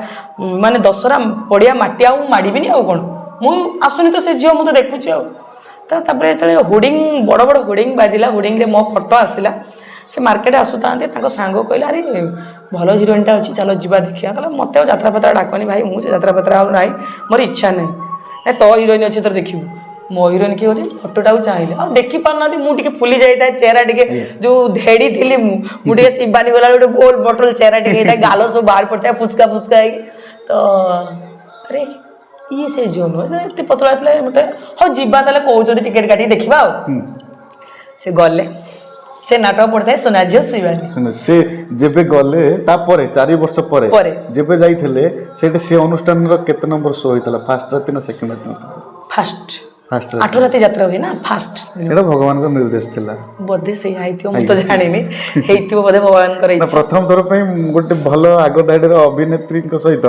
ମାନେ ଦଶହରା ପଡ଼ିଆ ମାଟି ଆଉ ମୁଁ ମାଡ଼ିବିନି। ଆଉ କ'ଣ, ମୁଁ ଆସୁନି ତ ସେ ଝିଅ, ମୁଁ ତ ଦେଖୁଛି। ଆଉ ତ ତାପରେ ଯେତେବେଳେ ହୋର୍ଡ଼ିଂ, ବଡ଼ ବଡ଼ ହୋର୍ଡ଼ିଂ ବାଜିଲା, ହୋର୍ଡ଼ିଂରେ ମୋ ଫଟୋ ଆସିଲା, ସେ ମାର୍କେଟ ଆସୁଥାନ୍ତି, ତାଙ୍କ ସାଙ୍ଗ କହିଲା, ଆରେ ଭଲ ହିରୋଇନଟା ଅଛି, ଚାଲ ଯିବା ଦେଖିବା। କହିଲା, ମୋତେ ଆଉ ଯାତ୍ରା ଫାତ୍ରା ଡାକନି ଭାଇ, ମୁଁ ସେ ଯାତ୍ରା ଫାତ୍ରା ଆଉ ନାହିଁ, ମୋର ଇଚ୍ଛା ନାହିଁ। ନାଇଁ, ତୋ ହିରୋଇନ ଅଛି, ତୋର ଦେଖିବୁ। ମୋ ହିରୋଇନ କିଏ ଅଛି? ଫଟୋଟାକୁ ଚାହିଁଲେ, ଆଉ ଦେଖିପାରୁନାହାନ୍ତି। ମୁଁ ଟିକେ ଫୁଲି ଯାଇଥାଏ, ଚେହେରା ଟିକେ ଯୋଉ ଧେଡ଼ି ଥିଲି ମୁଁ। ମୁଁ ଟିକେ ଶିବାନୀ ଗଲା ଗୋଟେ ଗୋଲ ବଟଲ ଚେହେରା ଟିକେ ହେଇଥାଏ, ଗାଲ ସବୁ ବାହାରି ପଡ଼ିଥାଏ ପୁଚକା ପୁଚକା ହେଇକି। ତ ଆରେ, ଇଏ ସେ ଝିଅ ନୁହଁ, ସେ ଏତେ ପତଳା ଥିଲା ଗୋଟେ। ହଉ ଯିବା ତାହେଲେ, କହୁଛନ୍ତି ଟିକେଟ କାଟିକି ଦେଖିବା। ଆଉ ସେ ଗଲେ, ସେ ନାଟକ ପଡ଼ିଥାଏ ସୁନା ଝିଅ ଶିବାନୀ। ଶୁଣ, ସେ ଯେବେ ଗଲେ, ତାପରେ 4 ବର୍ଷ ପରେ ପରେ। ଯେବେ ଯାଇଥିଲେ, ସେଇଠି ସେ ଅନୁଷ୍ଠାନର କେତେ ନମ୍ବର ଶୋ ହେଇଥିଲା? ଫାଷ୍ଟ ରାତି ନା ସେକେଣ୍ଡ ରାତି? ଫାଷ୍ଟ। ଫାଷ୍ଟ। 8 ରାତି ଯାତ୍ରା ହୁଏ ନା, ଫାଷ୍ଟ। ଏଇଟା ଭଗବାନଙ୍କ ନିର୍ଦ୍ଦେଶ ଥିଲା। ବୋଧେ ସେଇଆ ହେଇଥିବ, ମୁଁ ତ ଜାଣିନି, ହେଇଥିବ ବୋଧେ ଭଗବାନଙ୍କର ନା ଇଚ୍ଛା। ପ୍ରଥମ ଥର ପାଇଁ ଗୋଟେ ଭଲ ଆଗ ଧାଡ଼ିର ଅଭିନେତ୍ରୀଙ୍କ ସହିତ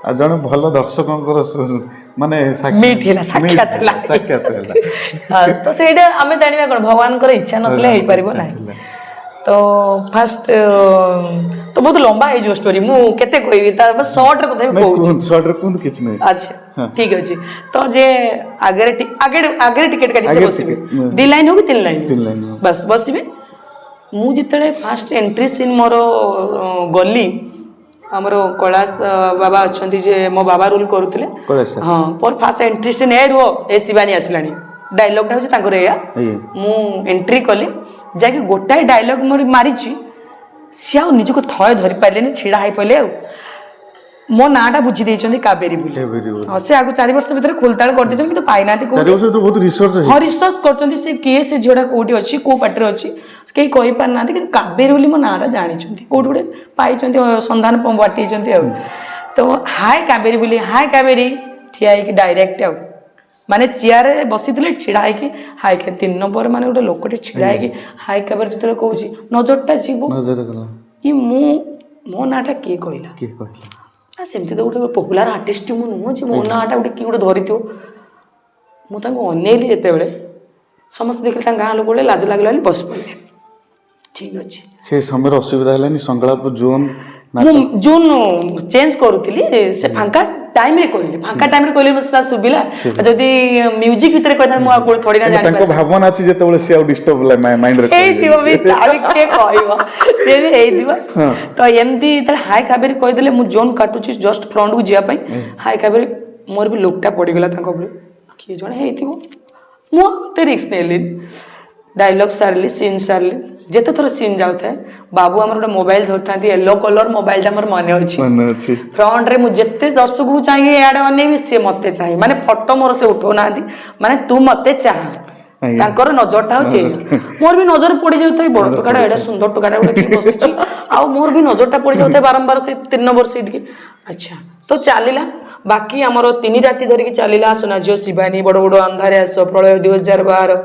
ଆଉ ଜଣେ ଭଲ ଦର୍ଶକଙ୍କର ମାନେ Meet ହେଲା, ସାକ୍ଷାତ meet ହେଲା। ସାକ୍ଷାତ ହେଲା। ହଁ, ତ ସେଇଟା ଆମେ ଜାଣିବା କ'ଣ, ଭଗବାନଙ୍କର ଇଚ୍ଛା ନଥିଲେ ହେଇପାରିବ ଇଚ୍ଛା ନାହିଁ। ଥିଲା। ତ ଫାଷ୍ଟ ତ ବହୁତ ଲମ୍ବା ହେଇଯିବ ଷ୍ଟୋରି, ମୁଁ କେତେ କହିବି? ତା ସର୍ଟରେ ତଥାପି ନାଇଁ, କହୁଛି। କୁହନ୍ତୁ, ସର୍ଟରେ କୁହନ୍ତୁ, କିଛି ନାହିଁ। ଆଚ୍ଛା, ଠିକ ଅଛି। ତ ଯେ ଆଗରେ ଆଗରେ ଟିକେଟ କାଟି ସେ ଆଗରେ ବସିବେ। ticket, ହୁଁ। ଦି ଲାଇନ୍ ହଉ କି ତିନି ଲାଇନ୍, ତିନି ଲାଇନ୍ ହଉ। ବାସ୍ ବସିବେ। ମୁଁ ଯେତେବେଳେ ଫାଷ୍ଟ ଏଣ୍ଟ୍ରି ସିନ୍ ମୋର ଗଲି, ଆମର କୈଳାସ ବାବା ଅଛନ୍ତି, ଯେ ମୋ ବାବା ରୋଲ୍ କରୁଥିଲେ। କୈଳାସ sir। ହଁ, ମୋର ଫାଷ୍ଟ ଏଣ୍ଟ୍ରି ସିନ୍, ଏ ରୁହ, ଏ ଶିବାନୀ ଆସିଲାଣି, ଡାଇଲଗ୍ଟା ହେଉଛି ତାଙ୍କର ଏଇଆ। ମୁଁ ଏଣ୍ଟ୍ରି କଲି, ଯାଇକି ଗୋଟାଏ ଡାଇଲଗ୍ ମୋର ମାରିଛି, ସିଏ ଆଉ ନିଜକୁ ଥୟ ଧରି ପାରିଲେନି, ଛିଡ଼ା ହେଇପଡ଼ିଲେ। ଆଉ ମୋ ନାଁଟା ବୁଝି ଦେଇଛନ୍ତି କାବେରୀ ବୋଲି। କାବେରୀ ବୋଲି। ହଁ, ସେ ଆଗକୁ 4 ବର୍ଷ ଭିତରେ ଖୋଲତାଳ କରିଦେଇଛନ୍ତି, କିନ୍ତୁ ପାଇନାହାନ୍ତି କୋଉଠି। 4 ବର୍ଷ ତ ବହୁତ ରିସର୍ଚ୍ଚ। ହଁ, ରିସର୍ଚ୍ଚ କରିଛନ୍ତି। ସେ କିଏ, ସେ ଝିଅଟା କୋଉଠି ଅଛି, କୋଉ ପାର୍ଟିରେ ଅଛି, କେହି କହିପାରୁନାହାନ୍ତି। କିନ୍ତୁ କାବେରୀ ବୋଲି ମୋ ନାଁଟା ଜାଣିଛନ୍ତି, କୋଉଠି ଗୋଟେ ପାଇଛନ୍ତି, ସନ୍ଧାନ ବାଟେଇଛନ୍ତି। ଆଉ ତ ହାଏ କାବେରୀ ବୋଲି, ହାଏ କାବେରୀ, ଠିଆ ହେଇକି ଡାଇରେକ୍ଟ, ଆଉ ମାନେ ଚେୟାରରେ ବସିଥିଲେ, ଛିଡ଼ା ହେଇକି ହାଏ। ତିନି ନମ୍ବର, ମାନେ ଗୋଟେ ଲୋକଟେ ଛିଡ଼ା ହେଇକି ହାଏ କାବେରୀ ଯେତେବେଳେ କହୁଛି, ନଜରଟା ଯିବ। ନଜର ଗଲା। ଇ ମୁଁ ମୋ ନାଁଟା କିଏ କହିଲା? କିଏ କହିଲା? ନା, ସେମିତି ତ ଗୋଟେ ପପୁଲାର ଆର୍ଟିଷ୍ଟ ମୁଁ ନୁହଁ ଯେ ମୋ ନାଁଟା ଗୋଟେ କିଏ ଗୋଟେ ଧରିଥିବ। ମୁଁ ତାଙ୍କୁ ଅନେଇଲି ଯେତେବେଳେ, ସମସ୍ତେ ଦେଖିଲେ, ତାଙ୍କ ଗାଁ ଲୋକ ଗୋଟେ ଲାଜ ଲାଗିଲା ବୋଲି ବସି ପଡ଼ିଲେ। ଠିକ୍ ଅଛି। ସେ ସମୟରେ ଅସୁବିଧା ହେଲାନି ସଂଳାପ ଜୋନ୍? ମୁଁ ଜୋନ୍ ଚେଞ୍ଜ କରୁଥିଲି, ସେ ଫାଙ୍କା ଟାଇମ୍ରେ କହିଲି। ଫାଙ୍କା ଟାଇମ୍ରେ କହିଲେ ମୋତେ ସେଟା ଶୁଭିଲା। ଯଦି ମ୍ୟୁଜିକ୍ ଭିତରେ କହିଥାନ୍ତି, ମୁଁ ଆଉ କୋଉଠି ଥୋଡ଼ି ନା ତାଙ୍କ ଜାଣିପାରିଥାନ୍ତି। ଭାବନା ଅଛି ଯେତେବେଳେ, ସେ ଆଉ ଡିଷ୍ଟର୍ବ ମାଇଣ୍ଡରେ ହେଇଥିବ ବି, ତା ବି କିଏ କହିବ, ସେ ବି ହେଇଥିବ। ତ ଏମିତି ଯେତେବେଳେ ହାଇ କାବେରୀ କହିଦେଲେ, ମୁଁ ଜୋନ୍ କାଟୁଛି ଜଷ୍ଟ ଫ୍ରଣ୍ଟକୁ ଯିବା ପାଇଁ, ହାଇ କାବେରୀ, ମୋର ବି ଲୁକ୍ଟା ପଡ଼ିଗଲା ତାଙ୍କ ଉପରେ, କିଏ ଜଣେ ହେଇଥିବ। ମୁଁ ଆଉ ଏତେ ରିସ୍କ ନେଲିନି। ଡାଇଲଗ୍ ସାରିଲି, ସିନ୍ ସାରିଲି। ଯେତେ ଥର ସିନ୍ ଯାଉଥାଏ, ବାବୁ ଆମର ଗୋଟେ ମୋବାଇଲ ଧରିଥାନ୍ତି, ୟେଲୋ କଲର୍ ମୋବାଇଲଟା ମୋର ମନେ ଅଛି। ମନେ ଅଛି। ଫ୍ରଣ୍ଟରେ ମୁଁ ଯେତେ ଦର୍ଶକକୁ ଚାହିଁକି ଇଆଡ଼େ ଅନେଇବି, ସିଏ ମତେ ଚାହିଁ, ମାନେ ଫଟୋ ମୋର ସେ ଉଠଉନାହାନ୍ତି, ମାନେ ତୁ ମତେ ଚାହା। ତାଙ୍କର ନଜରଟା ହଉଛି ଏଇଆ। ମୋର ବି ନଜର ପଡି ଯାଉଥାଏ, ବଡ ଟୋକାଟା, ଏଇଟା ସୁନ୍ଦର ଟୋକାଟା ଗୋଟେ କିଏ ବସିଛି। ଆଉ ମୋର ବି ନଜରଟା ପଡି ଯାଉଥାଏ ବାରମ୍ବାର ସେ ତିନି ନମ୍ବର ସିଟ୍ କି। ଆଚ୍ଛା, ତ ଚାଲିଲା ବାକି ଆମର 3 ରାତି ଧରିକି ଚାଲିଲା ସୁନା ଝିଅ ଶିବାନୀ, ବଡ ବଡ ଅନ୍ଧାରେ ଆସ, ପ୍ରଳୟ 2012।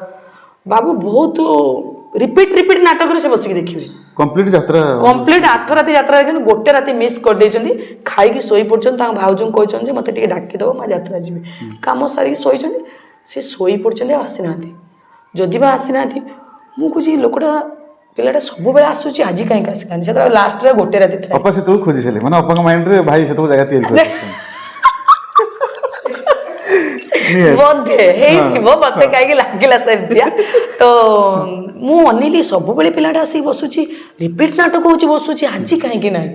ବାବୁ ବହୁତ ରିପିଟ୍ ରିପିଟ୍ ନାଟକରେ ସେ ବସିକି ଦେଖିବେ। କମ୍ପ୍ଲିଟ ଯାତ୍ରା। କମ୍ପ୍ଲିଟ୍ 8 ରାତି ଯାତ୍ରା ଦେଖିଛନ୍ତି, ଗୋଟେ ରାତି ମିସ୍ କରିଦେଇଛନ୍ତି। ଖାଇକି ଶୋଇ ପଡ଼ିଛନ୍ତି। ତାଙ୍କ ଭାଉଜଙ୍କୁ କହିଛନ୍ତି ଯେ ମୋତେ ଟିକେ ଡାକିଦେବ, ମୁଁ ଯାତ୍ରା ଯିବି। କାମ ସାରିକି ଶୋଇଛନ୍ତି, ସେ ଶୋଇ ପଡ଼ିଛନ୍ତି, ଆଉ ଆସିନାହାନ୍ତି। ଯଦି ବା ଆସିନାହାନ୍ତି, ମୁଁ କହୁଛି ଏ ଲୋକଟା, ପିଲାଟା ସବୁବେଳେ ଆସୁଛି, ଆଜି କାହିଁକି ଆସିଲାନି? ସେତେବେଳେ ଲାଷ୍ଟରେ ଗୋଟେ ରାତି ଥାଏ। ଅପା ସେତେବେଳକୁ ଖୋଜି ସାରିଲେ, ମାନେ ଅପାଙ୍କ ମାଇଣ୍ଡରେ ଭାଇ ସେତେବେଳେ ଜାଗା ତିଆରି କରି। ବୋଧେ ହେଇଥିବ, ମତେ କାହିଁକି ଲାଗିଲା ସେମିତିଆ। ତ ମୁଁ ଅନେଇଲି, ସବୁବେଳେ ପିଲାଟା ଆସିକି ବସୁଛି, ରିପିଟ୍ ନାଟକ ହଉଛି ବସୁଛି, ଆଜି କାହିଁକି ନାହିଁ?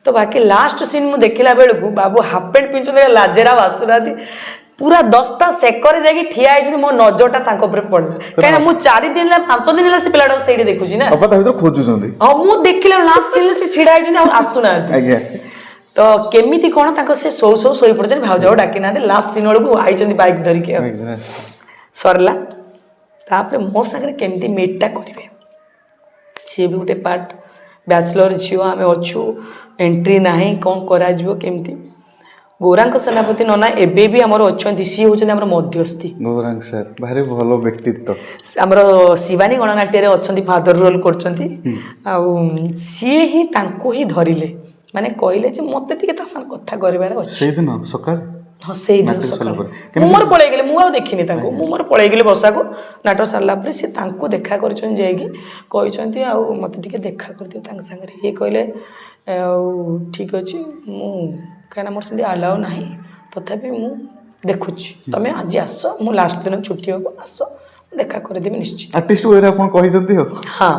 ତ ବାକି ଲାଷ୍ଟ ସିନ୍ ମୁଁ ଦେଖିଲା ବେଳକୁ ବାବୁ ହାଫ୍ ପ୍ୟାଣ୍ଟ ପିନ୍ଧୁଛନ୍ତି, ଲାଜେରା ଆଉ ଆସୁନାହାନ୍ତି। ପୁରା 10ଟା ସେକରେ ଯାଇକି ଠିଆ ହେଇଛନ୍ତି। ମୋ ନଜରଟା ତାଙ୍କ ଉପରେ ପଡିଲା, କାହିଁକିନା ମୁଁ 4 ଦିନ ହେଲା, 5 ଦିନ ହେଲା ସେ ପିଲାଟାକୁ ସେଇଠି ଦେଖୁଛି ନା। ଅପା ତା ଭିତରେ ଖୋଜୁଛନ୍ତି। ହଁ, ମୁଁ ଦେଖିଲା ଲାଷ୍ଟ ସିନ୍ରେ ସେ ଛିଡା ହେଇଛନ୍ତି ଆଉ ଆସୁନାହାନ୍ତି। ତ କେମିତି କ'ଣ ତାଙ୍କ ସେ ଶୋଉ ଶୋଉ ଶୋଇ ପଡୁଛନ୍ତି, ଭାଉଜ ଆଉ ଡାକି ନାହାନ୍ତି। ଲାଷ୍ଟ ସିନ୍ ବେଳକୁ ଆଇଛନ୍ତି ବାଇକ୍ ଧରିକି ଆଉ। ସରିଲା। ତାପରେ ମୋ ସାଙ୍ଗରେ କେମିତି ମିଟ୍ଟା କରିବେ, ସିଏ ବି ଗୋଟେ ପାର୍ଟ। ବ୍ୟାଚଲର ଝିଅ ଆମେ ଅଛୁ, ଏଣ୍ଟ୍ରି ନାହିଁ, କ'ଣ କରାଯିବ କେମିତି? ଗୌରାଙ୍ଗ ସେନାପତି ନନା ଏବେ ବି ଆମର ଅଛନ୍ତି, ସିଏ ହେଉଛନ୍ତି ଆମର ମଧ୍ୟସ୍ଥି। ଗୌରାଙ୍ଗ ସାର୍ ଭାରି ଭଲ ବ୍ୟକ୍ତିତ୍ୱ। ଆମର ଶିବାନୀ ଗଣନାଟ୍ୟରେ ଅଛନ୍ତି, ଫାଦର ରୋଲ୍ କରୁଛନ୍ତି। ଆଉ ସିଏ ହିଁ ତାଙ୍କୁ ହିଁ ଧରିଲେ, ମାନେ କହିଲେ ଯେ ମୋତେ ଟିକେ ତା ସାଙ୍ଗେ କଥା କରିବାର ଅଛି। ସେଇଦିନ ସକାଳେ? ହଁ, ସେଇଦିନ ନାଟକ ସରିଲା ସକାଳେ। ପରେ। ମୁଁ ମୋର ପଳେଇଗଲି, ମୁଁ ଆଉ ଦେଖିନି ତାଙ୍କୁ। ମୁଁ ମୋର ପଳେଇଗଲି ବସାକୁ। ନାଟକ ସରିଲା ପରେ ସେ ତାଙ୍କୁ ଦେଖା କରିଛନ୍ତି, ଯାଇକି କହିଛନ୍ତି ଆଉ ମୋତେ ଟିକେ ଦେଖା କରିଦିଅ ତାଙ୍କ ସାଙ୍ଗରେ। ଇଏ କହିଲେ ଆଉ ଠିକ୍ ଅଛି, ମୁଁ କାହିଁକିନା ମୋର ସେମିତି ଆଲାଉ ନାହିଁ, ତଥାପି ମୁଁ ଦେଖୁଛି, ତମେ ଆଜି ଆସ, ମୁଁ ଲାଷ୍ଟ ଦିନ ଛୁଟି ହେବ, ଆସ, ମୁଁ ଦେଖା କରିଦେବି ନିଶ୍ଚିତ। ଆର୍ଟିଷ୍ଟ ୱେରେ ଆପଣ କହିଛନ୍ତି ଆଉ। ହଁ,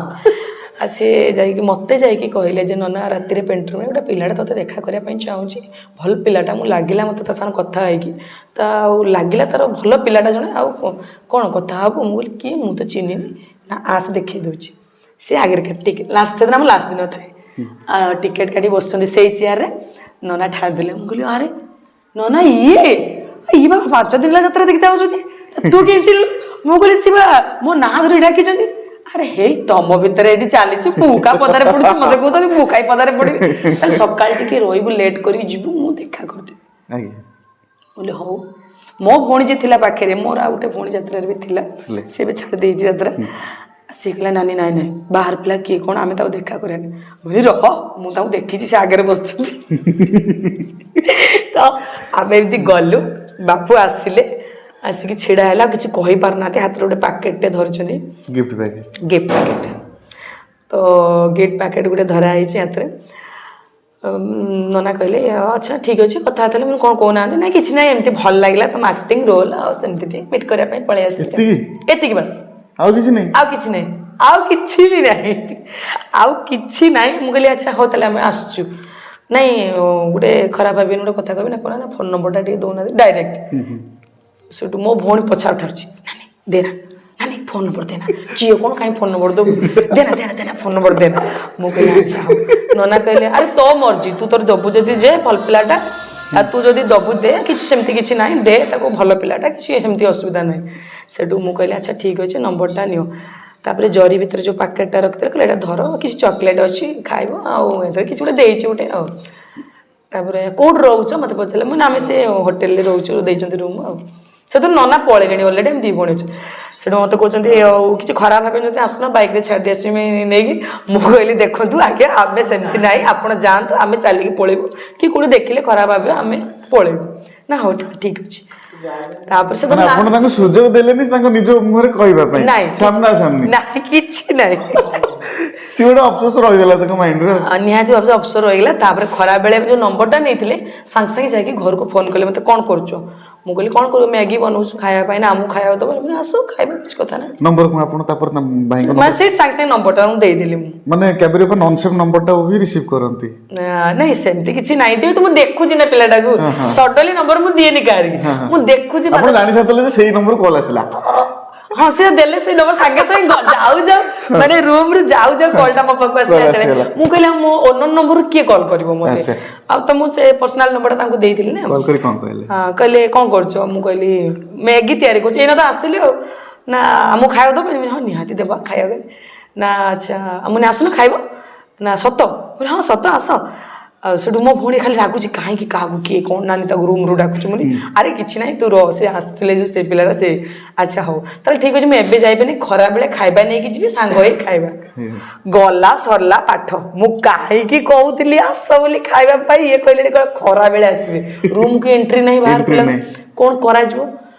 ଆଉ ସିଏ ଯାଇକି ମୋତେ ଯାଇକି କହିଲେ ଯେ ନନା, ରାତିରେ ପେଣ୍ଟ୍ରି ଗୋଟେ ପିଲାଟା ତୋତେ ଦେଖା କରିବା ପାଇଁ ଚାହୁଁଛି, ଭଲ ପିଲାଟା, ମୁଁ ଲାଗିଲା ମୋତେ ତା ସାଙ୍ଗରେ କଥା ହେଇକି ତା ଆଉ ଲାଗିଲା ତାର ଭଲ ପିଲାଟା ଜଣେ, ଆଉ କ'ଣ କଥା ହବୁ? ମୁଁ କହିଲି କିଏ, ମୁଁ ତ ଚିହ୍ନିନି। ନା, ଆସ ଦେଖେଇ ଦେଉଛି। ସେ ଆଗରେ ଟିକେ ଲାଷ୍ଟ ଦିନ, ଆମ ଲାଷ୍ଟ ଦିନ ଥାଏ, ଟିକେଟ୍ କାଟି ବସିଛନ୍ତି ସେଇ ଚେୟାରରେ। ନନା ଠାରିଦେଲେ। ମୁଁ କହିଲି ଆରେ ନନା, ଇଏ ଇଏ ବା 5 ଦିନ ହେଲା ଯାତ୍ରା ଦେଖିତେ ଆଉଛନ୍ତି, ତୁ କେମିତି ଚିହ୍ନିଲୁ? ମୁଁ କହିଲି ସିଏ ବା ମୋ ନାଁ ଧରି ଡାକିଛନ୍ତି। ଆରେ ହେଇ, ତମ ଭିତରେ ଏଇଠି ଚାଲିଛି, ମୁଁ କା ପଦାରେ ପଡୁଛି, ମତେ କହୁଛନ୍ତି ମୁଁ କାଇଁ ପଦାରେ ପଡିବି। ତାହେଲେ ସକାଳେ ଟିକେ ରହିବୁ, ଲେଟ୍ କରିକି ଯିବୁ, ମୁଁ ଦେଖା କରିଦେବି। ବୋଲେ ହଉ। ମୋ ଭଉଣୀ ଯିଏ ଥିଲା ପାଖରେ, ମୋର ଆଉ ଗୋଟେ ଭଉଣୀ ଯାତ୍ରାରେ ବି ଥିଲା। ଥିଲେ। ସେ ବି ଛାଡ଼ି ଦେଇଛି ଯାତ୍ରା। ସିଏ କହିଲା ନାନୀ, ନାଇଁ ନାଇଁ, ବାହାର ପିଲା କିଏ କ'ଣ, ଆମେ ତାକୁ ଦେଖା କରିବାନି। ମୁଁ କହିଲି ରହ, ମୁଁ ତାକୁ ଦେଖିଛି, ସେ ଆଗରେ ବସିଛନ୍ତି। ତ ଆମେ ଏମିତି ଗଲୁ। ବାପୁ ଆସିଲେ, ଆସିକି ଛିଡ଼ା ହେଲା, ଆଉ କିଛି କହିପାରୁନାହାନ୍ତି। ହାତରେ ଗୋଟେ ପ୍ୟାକେଟଟେ ଧରିଛନ୍ତି। Gift packet. Gift packet. ତ ଗିଫ୍ଟ ପ୍ୟାକେଟ୍ ଗୋଟେ ଧରା ହେଇଛି ହାତରେ। ନନା କହିଲେ ଆଚ୍ଛା ଠିକ୍ ଅଛି, କଥା ହେଲେ। ମୁଁ କ'ଣ କହୁନାହାନ୍ତି? ନାଇଁ, କିଛି ନାହିଁ, ଏମିତି ଭଲ ଲାଗିଲା ତମ ଆକ୍ଟିଂ ରୋଲ୍, ଆଉ ସେମିତି ଟିକେ ମିଟ୍ କରିବା ପାଇଁ ପଳେଇ ଆସିଲି। ଏତିକି? ଏତିକି ବାସ୍। ଆଉ କିଛି ନାହିଁ? ଆଉ କିଛି ନାହିଁ, ଆଉ କିଛି ବି ନାହିଁ, ଆଉ କିଛି ନାହିଁ। ମୁଁ କହିଲି ଆଚ୍ଛା ହଉ, ତାହେଲେ ଆମେ ଆସୁଛୁ। ନାଇଁ, ଗୋଟେ ଖରାପ ଭାବିନି, ଗୋଟେ କଥା କହିବି ନା କ'ଣ ନା ଫୋନ୍ ନମ୍ବରଟା ଟିକେ ଦେଉନାହାନ୍ତି ଡାଇରେକ୍ଟ। ହୁଁ ହୁଁ ସେଠୁ ମୋ ଭଉଣୀ ପଛା ଉଠାରୁଛି, ନାନୀ ଦେନା, ନାନୀ ଫୋନ୍ ନମ୍ବର ଦେନା। କିଏ କ'ଣ, କାହିଁ ଫୋନ୍ ନମ୍ବର ଦେବୁ? ଦେନା ଦେନା ଦେନା, ଫୋନ୍ ନମ୍ବର ଦେନା। ମୁଁ କହିଲି ଆଚ୍ଛା ହଉ। ନନା କହିଲେ ଆରେ ତୋ ମର୍ଜି, ତୁ ତୋର ଦେବୁ ଯଦି ଯେ ଭଲ ପିଲାଟା, ଆଉ ତୁ ଯଦି ଦେବୁ ଦେ, କିଛି ସେମିତି କିଛି ନାହିଁ, ଦେ ତାକୁ, ଭଲ ପିଲାଟା, କିଛି ସେମିତି ଅସୁବିଧା ନାହିଁ। ସେଠୁ ମୁଁ କହିଲି ଆଚ୍ଛା ଠିକ୍ ଅଛି, ନମ୍ବରଟା ନିଅ। ତାପରେ ଜରି ଭିତରେ ଯେଉଁ ପ୍ୟାକେଟଟା ରଖିଥିଲେ, କହିଲେ ଏଇଟା ଧର, କିଛି ଚକୋଲେଟ୍ ଅଛି ଖାଇବ, ଆଉ ଏଥିରେ କିଛି ଗୋଟେ ଦେଇଛି ଗୋଟେ। ଆଉ ତାପରେ କୋଉଠି ରହୁଛ ମୋତେ ପଚାରିଲେ। ମୁଁ ନା ଆମେ ସେ ହୋଟେଲରେ ରହୁଛୁ, ଦେଇଛନ୍ତି ରୁମ୍। ଆଉ ସେଠୁ ନନା ପଳେଇଲେଣି ଅଲରେଡ଼ି, ଆମେ ଦି ଭଉଣୀ ଅଛୁ। ସେଠୁ ମୋତେ କହୁଛନ୍ତି ଆଉ କିଛି ଖରାପ ଭାବିନି ଯଦି ଆସୁନ, ବାଇକ୍ରେ ଛାଡ଼ି ଆସିବି ନେଇକି। ମୁଁ କହିଲି ଦେଖନ୍ତୁ ଆଜ୍ଞା, ଆମେ ସେମିତି ନାହିଁ, ଆପଣ ଯାଆନ୍ତୁ, ଆମେ ଚାଲିକି ପଳେଇବୁ, କି କୋଉଠି ଦେଖିଲେ ଖରାପ ଭାବିବେ, ଆମେ ପଳେଇବୁ। ନା ହଉ ଠିକ୍ ଅଛି। ତାପରେ ସେ ମାନେ ଆପଣ ତାଙ୍କୁ ସୁଯୋଗ ଦେଲେନି ତାଙ୍କ ନିଜ ମୁହଁରେ କହିବା ପାଇଁ? ନାଇଁ। ସାମ୍ନା ସାମ୍ନି? ନାଇଁ, କିଛି ନାହିଁ। ସିଏ ଗୋଟେ ଅଫସୋସ ରହିଗଲା ତାଙ୍କ ମାଇଣ୍ଡରେ। ଆଉ ନିହାତି ଭାବରେ ଅଫସୋସ ରହିଗଲା। ତାପରେ ଖରାବେଳେ ଯେଉଁ ନମ୍ବରଟା ନେଇଥିଲେ, ସାଙ୍ଗେ ସାଙ୍ଗେ ଯାଇକି ଘରକୁ ଫୋନ୍ କଲେ ମୋତେ, କ'ଣ କରୁଛ? ମୁଁ କହିଲି କ'ଣ କରିବୁ, ମ୍ୟାଗି ବନଉଛୁ ଖାଇବା ପାଇଁ। ନା ଆମକୁ ଖାଇବାକୁ ଦେବ? ମୁଁ କହିଲି, ଆସ ଖାଇବା, କିଛି କଥା ନାହିଁ। ନମ୍ବର କଣ ଆପଣ ତାପରେ ତାଙ୍କ ଭାଇଙ୍କ ମାନେ ସେଇ ସାଙ୍ଗେ ସାଙ୍ଗେ ନମ୍ବରଟା ତାଙ୍କୁ ଦେଇଦେଲି ମୁଁ। ମାନେ କ୍ୟାବେରୀ ଅପା ନନ୍ ସେଭ୍ ନମ୍ବରଟା ବି ରିସିଭ୍ କରନ୍ତି? ନାଇଁ, ସେମିତି କିଛି ନାହିଁ, ଯେହେତୁ ମୁଁ ଦେଖୁଛି ନା ପିଲାଟାକୁ, ସଡନଲି ନମ୍ବର ମୁଁ ଦିଏନି କାହାରିକି। ମୁଁ ଦେଖୁଛି। ଆପଣ ଜାଣି ସାରିଥିଲେ ଯେ ସେଇ ନମ୍ବର କଲ୍ ଆସିଲା। ହଁ, ସେ ଦେଲେ ସେଇ ନମ୍ବର ସାଙ୍ଗେ ସାଙ୍ଗେ ଯାଉ ଯାଉ, ମାନେ ରୁମ ରୁ ଯାଉ ଯାଉ କଲଟା ମୋ ପାଖକୁ ଆସିଲା। Call ଯେତେବେଳେ ଆସିଗଲା। ମୁଁ କହିଲି ଆଉ ମୋ ଅନୋନ୍ ନମ୍ବରରୁ କିଏ କଲ୍ କରିବ ମତେ? ଆଉ ତ ମୁଁ ସେ ପର୍ସନାଲ ନମ୍ବରଟା ତାଙ୍କୁ ଦେଇଥିଲି ନା। କଲ୍ କରି କଣ କହିଲେ? ହଁ, କହିଲେ କ'ଣ କରୁଛ? ମୁଁ କହିଲି ମ୍ୟାଗି ତିଆରି କରୁଛି, ଏଇନା ତ ଆସିଲି। ଆଉ ନା ଆମକୁ ଖାଇବାକୁ ଦେବ? ହଁ, ନିହାତି ଦେବା ଖାଇବାକୁ। ନା ଆଚ୍ଛା, ମୁଁ ଆସୁନ ଖାଇବ। ନା ସତ? ମୁଁ କହିଲି ହଁ ସତ, ଆସ। ଆଉ ସେଠୁ ମୋ ଭଉଣୀ ଖାଲି ରାଗୁଛି, କାହିଁକି କାହାକୁ କିଏ କ'ଣ ନାନୀ ତାକୁ ରୁମ୍ରୁ ଡାକୁଛୁ ବୋଲି। ଆରେ କିଛି ନାହିଁ, ତୁ ରହ, ସେ ଆସିଥିଲେ ଯେଉଁ ସେ ପିଲାଟା ସେ। ଆଚ୍ଛା ହଉ, ତାହେଲେ ଠିକ୍ ଅଛି, ମୁଁ ଏବେ ଯାଇପାରିନି, ଖରାବେଳେ ଖାଇବା ନେଇକି ଯିବି, ସାଙ୍ଗ ହେଇ ଖାଇବା। ଗଲା ସରିଲା ପାଠ। ମୁଁ କାହିଁକି କହୁଥିଲି ଆସ ବୋଲି ଖାଇବା ପାଇଁ, ଇଏ କହିଲେଣି କ'ଣ ଖରାବେଳେ ଆସିବେ। ରୁମ୍କୁ ଏଣ୍ଟ୍ରି ନାହିଁ ବାହାର Entry ପିଲା। ନାହିଁ। କ'ଣ କରାଯିବ?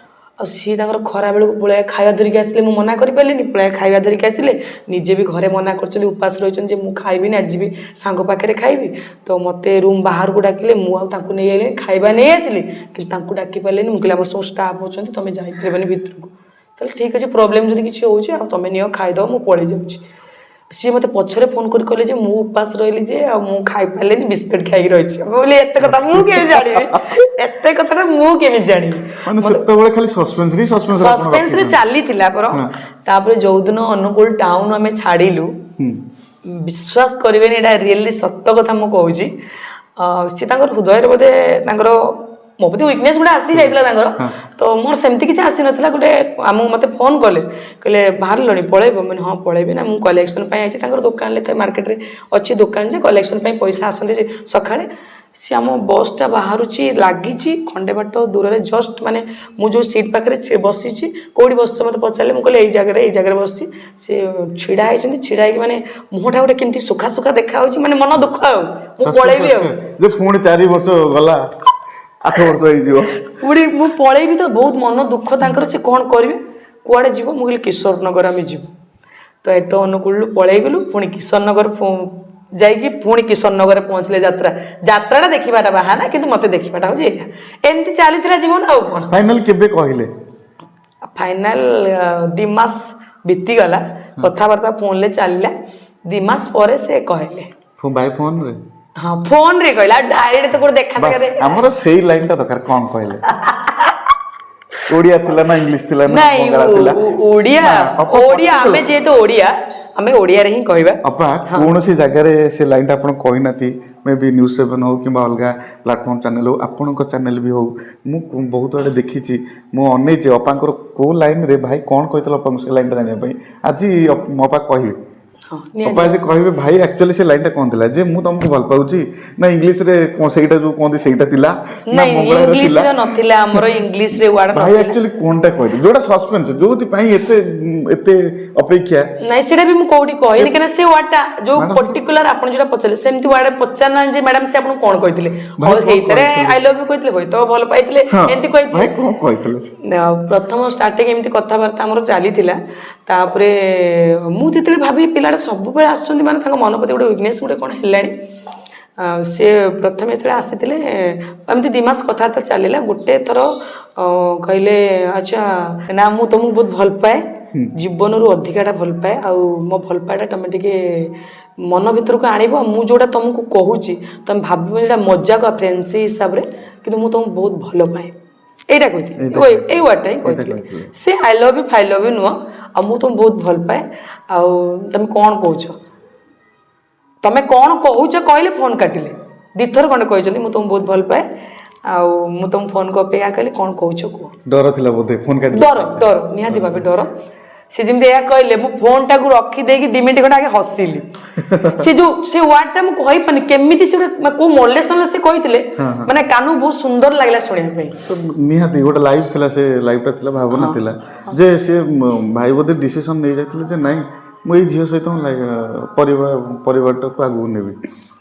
ଆଉ ସିଏ ତାଙ୍କର ଖରା ବେଳକୁ ପଳେଇ ଖାଇବା ଧରିକି ଆସିଲେ। ମୁଁ ମନା କରିପାରିଲିନି, ପଳେଇ ଖାଇବା ଧରିକି ଆସିଲେ। ନିଜେ ବି ଘରେ ମନା କରିଛନ୍ତି, ଉପାସ ରହିଛନ୍ତି ଯେ ମୁଁ ଖାଇବିନି ଆଜି, ବି ସାଙ୍ଗ ପାଖରେ ଖାଇବି। ତ ମୋତେ ରୁମ୍ ବାହାରକୁ ଡାକିଲେ। ମୁଁ ଆଉ ତାଙ୍କୁ ନେଇ ଆଇଲିନି, ଖାଇବା ନେଇ ଆସିଲି, କିନ୍ତୁ ତାଙ୍କୁ ଡାକି ପାରିଲିନି। ମୁଁ କହିଲି ଆମର ସବୁ ଷ୍ଟାଫ୍ ଅଛନ୍ତି, ତମେ ଯାଇପାରିବନି ଭିତରକୁ। ତାହେଲେ ଠିକ୍ ଅଛି, ପ୍ରୋବ୍ଲେମ୍ ଯଦି କିଛି ହେଉଛି ଆଉ ତମେ ନିଅ ଖାଇଦେବ, ମୁଁ ପଳେଇ ଯାଉଛି। ସିଏ ମୋତେ ପଛରେ ଫୋନ୍ କରି କହିଲେ ଯେ ମୁଁ ଉପାସ ରହିଲି ଯେ ଆଉ ମୁଁ ଖାଇପାରିଲିନି, ବିସ୍କୁଟ ଖାଇକି ରହିଛି। ମୁଁ କହିଲି ଏତେ କଥା ମୁଁ କେମିତି ଜାଣିବି, ଏତେ କଥାଟା ମୁଁ କେମିତି ଜାଣିବି? ମାନେ ସେତେବେଳେ ଖାଲି ସସ୍ପେନ୍ସ ହିଁ ସସ୍ପେନ୍ସ। ସସ୍ପେନ୍ସରେ ଚାଲିଥିଲା ପର। ତାପରେ ଯୋଉଦିନ ଅନୁଗୁଳ ଟାଉନ ଆମେ ଛାଡ଼ିଲୁ, ବିଶ୍ୱାସ କରିବେନି, ଏଇଟା ରିଏଲି ସତ କଥା ମୁଁ କହୁଛି, ସେ ତାଙ୍କର ହୃଦୟରେ ବୋଧେ ତାଙ୍କର ମୋ ପ୍ରତି ୱିକନେସ୍ ଗୁଡ଼ା ଆସି ଯାଇଥିଲା ତାଙ୍କର। ତ ମୋର ସେମିତି କିଛି ଆସିନଥିଲା। ଗୋଟେ ଆମକୁ ମୋତେ ଫୋନ୍ କଲେ, କହିଲେ ବାହାରିଲଣି ପଳେଇବ? ମାନେ ହଁ ପଳେଇବି ନା, ମୁଁ କଲେକ୍ସନ୍ ପାଇଁ ଆଇଛି। ତାଙ୍କର ଦୋକାନରେ ଥାଏ, ମାର୍କେଟରେ ଅଛି ଦୋକାନ, ଯେ କଲେକ୍ସନ୍ ପାଇଁ ପଇସା ଆସନ୍ତି ଯେ ସକାଳେ। ସିଏ ଆମ ବସ୍ଟା ବାହାରୁଛି, ଲାଗିଛି ଖଣ୍ଡେ ବାଟ ଦୂରରେ ଜଷ୍ଟ, ମାନେ ମୁଁ ଯେଉଁ ସିଟ୍ ପାଖରେ ବସିଛି, କେଉଁଠି ବସିଛ ମୋତେ ପଚାରିଲେ। ମୁଁ କହିଲି ଏଇ ଜାଗାରେ, ଏଇ ଜାଗାରେ ବସିଛି। ସେ ଛିଡ଼ା ହେଇଛନ୍ତି, ଛିଡ଼ା ହେଇକି ମାନେ ମୁହଁଟା ଗୋଟେ କେମିତି ସୁଖା ସୁଖା ଦେଖାଯାଉଛି, ମାନେ ମନ ଦୁଃଖ, ଆଉ ମୁଁ ପଳେଇବି ଆଉ। ଯେ ପୁଣି 4 ବର୍ଷ ଗଲା, 8 ବର୍ଷ ହେଇଯିବ। ପୁଣି ମୁଁ ପଳେଇବି ତ ବହୁତ ମନ ଦୁଃଖ ତାଙ୍କର। ସେ କ'ଣ କରିବେ, କୁଆଡ଼େ ଯିବ? ମୁଁ କହିଲି କିଶୋର ନଗର ଆମେ ଯିବୁ। ତ ଏ ତ ଅନୁଗୁଳରୁ ପଳେଇଗଲୁ, ପୁଣି କିଶୋର ନଗର ଯାଇକି ପୁଣି କିଶୋର ନଗରରେ ପହଞ୍ଚିଲେ। ଯାତ୍ରାଟା ଦେଖିବାଟା ବାହାନା, କିନ୍ତୁ ମୋତେ ଦେଖିବାଟା ହେଉଛି ଏଇଆ। ଏମିତି ଚାଲିଥିଲା ଜୀବନ, ଆଉ କ'ଣ। ଫାଇନାଲ କେବେ କହିଲେ? ଫାଇନାଲ 2 ମାସ ବିତିଗଲା, କଥାବାର୍ତ୍ତା ଫୋନରେ ଚାଲିଲା। 2 ମାସ ପରେ ସେ କହିଲେ। ଭାଇ ଫୋନରେ? ହଁ, ଫୋନରେ କହିଲେ, ଆଉ ଡାଇରେକ୍ଟ ତ କୋଉଠି ଦେଖା ବାସ୍, ସାକ୍ଷାତ। ଆମର ସେଇ ଲାଇନଟା ଦରକାର। କଣ କହିଲେ? ଓଡିଆ ଥିଲା ନା ଇଂଲିଶ ଥିଲା ନା ନାଇଁ, ବଙ୍ଗଳା ଥିଲା? ଓଡ଼ିଆ। ନା, ଅପା ଓଡ଼ିଆ, ଆମେ particular- ଯେହେତୁ ଓଡ଼ିଆ, ଆମେ ଓଡ଼ିଆରେ ହିଁ କହିବା। ଅପା, କୌଣସି ଜାଗାରେ ସେ ଲାଇନଟା ଆପଣ କହିନାହାନ୍ତି। ମେ ବି ନ୍ୟୁଜ୍ ସେଭେନ୍ ହଉ କିମ୍ବା ଅଲଗା ପ୍ଲାଟଫର୍ମ ଚ୍ୟାନେଲ୍ ହଉ, ଆପଣଙ୍କ ଚ୍ୟାନେଲ୍ ବି ହଉ, ମୁଁ ବହୁତ ଆଡ଼େ ଦେଖିଛି। ମୁଁ ଅନେଇଛି ଅପାଙ୍କର କୋଉ ଲାଇନରେ ଭାଇ କ'ଣ କହିଥିଲେ ଅପାଙ୍କୁ, ସେ ଲାଇନଟା ଜାଣିବା ପାଇଁ। ଆଜି ମୋ ଅପା କହିବେ। ହଁ, ନିହାତି। ଅପା ଆଜି କହିବେ ଭାଇ ଆକ୍ଚୁଆଲି ସେ ଲାଇନଟା କ'ଣ ଥିଲା, ଯେ ମୁଁ ତମକୁ ଭଲ ପାଉଛି, ନା ଇଂଲିଶରେ କ'ଣ ସେଇଟା ଯୋଉ କୁହନ୍ତି ସେଇଟା ଥିଲା, ନା ନାଇଁ, ବଙ୍ଗଳାରେ ଥିଲା? ଇଂଲିଶରେ ନଥିଲା, ଆମର ଇଂଲିଶରେ ୱାର୍ଡ ଭାଇ ନଥିଲା। ଆକ୍ଚୁଆଲି କ'ଣଟା କହିଲେ, ଯୋଉଟା ସସ୍ପେନ୍ସ, ଯୋଉଥିପାଇଁ ଏତେ ଏତେ ଅପେକ୍ଷା? ନାଇଁ, ସେଇଟା ବି ମୁଁ କୋଉଠି କହିନି, କାହିଁକିନା ସେ ୱାର୍ଡଟା ଯୋଉ ମ୍ୟାଡ଼ାମ- ପର୍ଟିକୁଲାର ଆପଣ ଯୋଉଟା ପଚାରିଲେ, ସେମିତି ୱାର୍ଡ ପଚାରିନାହାନ୍ତି ଯେ ମ୍ୟାଡାମ ସେ ଆପଣଙ୍କୁ କଣ କହିଥିଲେ। ଭାଇ ହଉ, କଣ ହେଇତରେ କହିଥିଲେ? I love you କହିଥିଲେ, ହୁଏତ ଭଲ ପାଇଥିଲେ, ଏମିତି କହିଥିଲେ। ଭାଇ କ'ଣ କହିଥିଲେ? ନା, ପ୍ରଥମ ଷ୍ଟାର୍ଟିଂ ଏମିତି କଥାବାର୍ତ୍ତା ଆମର ଚାଲିଥିଲା। ତାପରେ ମୁଁ ଯେତେବେଳେ ଭାବି ପିଲାଟା ସବୁବେଳେ ଆସୁଛନ୍ତି, ମାନେ ତାଙ୍କ ମନ ପ୍ରତି ଗୋଟେ ୱିକନେସ୍ ଗୋଟେ କ'ଣ ହେଲାଣି। ଆଉ ସିଏ ପ୍ରଥମେ ଯେତେବେଳେ ଆସିଥିଲେ, ଏମିତି 2 ମାସ କଥାବାର୍ତ୍ତା ଚାଲିଲା। ଗୋଟେ ଥର କହିଲେ, ଆଚ୍ଛା ନା, ମୁଁ ତୁମକୁ ବହୁତ ଭଲ ପାଏ, ଜୀବନରୁ ଅଧିକାଟା ଭଲ ପାଏ, ଆଉ ମୋ ଭଲ ପାଇବାଟା ତମେ ଟିକେ ମନ ଭିତରକୁ ଆଣିବ। ମୁଁ ଯୋଉଟା ତମକୁ କହୁଛି ତମେ ଭାବିବ ଏଇଟା ମଜାକ ଫ୍ରେଣ୍ଡସିପ୍ ହିସାବରେ, କିନ୍ତୁ ମୁଁ ତମକୁ ବହୁତ ଭଲ ପାଏ। ଏଇଟା କହିଥିଲି। ଏଇ ୱାର୍ଡଟା ହିଁ କହିଥିଲେ। କହିଥିଲେ। ସେ I love you FI love you ନୁହଁ, ଆଉ ମୁଁ ତମକୁ ବହୁତ ଭଲ ପାଏ, ଆଉ ତମେ କ'ଣ କହୁଛ, ତମେ କ'ଣ କହୁଛ କହିଲେ ଫୋନ୍ କାଟିଲେ। ଦିଥର ଖଣ୍ଡେ କହିଛନ୍ତି, ମୁଁ ତମକୁ ବହୁତ ଭଲ ପାଏ ଆଉ ମୁଁ ତମ ଫୋନ୍କୁ ଅପେକ୍ଷା କଲି, କ'ଣ କହୁଛ କୁହ। ଡର ଥିଲା ବୋଧେ ଫୋନ କାଟିଲେ? ଡର, ଡର, ନିହାତି ଭାବେ ଡର। ସେ ଯେମିତି ଏହା କହିଲେ, ମୁଁ ଫୋନ୍ଟାକୁ ରଖିଦେଇକି 2 ମିନିଟ୍ ଖଣ୍ଡେ ଆଗେ ହସିଲି। ସେ ଯୋଉ ସେ ୱାର୍ଡଟା ମୁଁ କହିପାରିନି କେମିତି, ସେ ଗୋଟେ ମାନେ କୋଉ ମଡୁଲେସନରେ ସେ କହିଥିଲେ, ମାନେ କାନକୁ ବହୁତ ସୁନ୍ଦର ଲାଗିଲା ଶୁଣିବା ପାଇଁ। ତ ନିହାତି ଗୋଟେ ଲାଇଫ୍ ଥିଲା, ସେ ଲାଇଫଟା ଥିଲା, ଭାବନା ଥିଲା ଯେ ସେ ଭାଇ ବୋଧେ ଡିସିସନ ନେଇଯାଇଥିଲେ ଯେ ନାଇଁ, ମୁଁ ଏଇ ଝିଅ ସହିତ ମୋ ପରିବାରଟାକୁ ଆଗକୁ ନେବି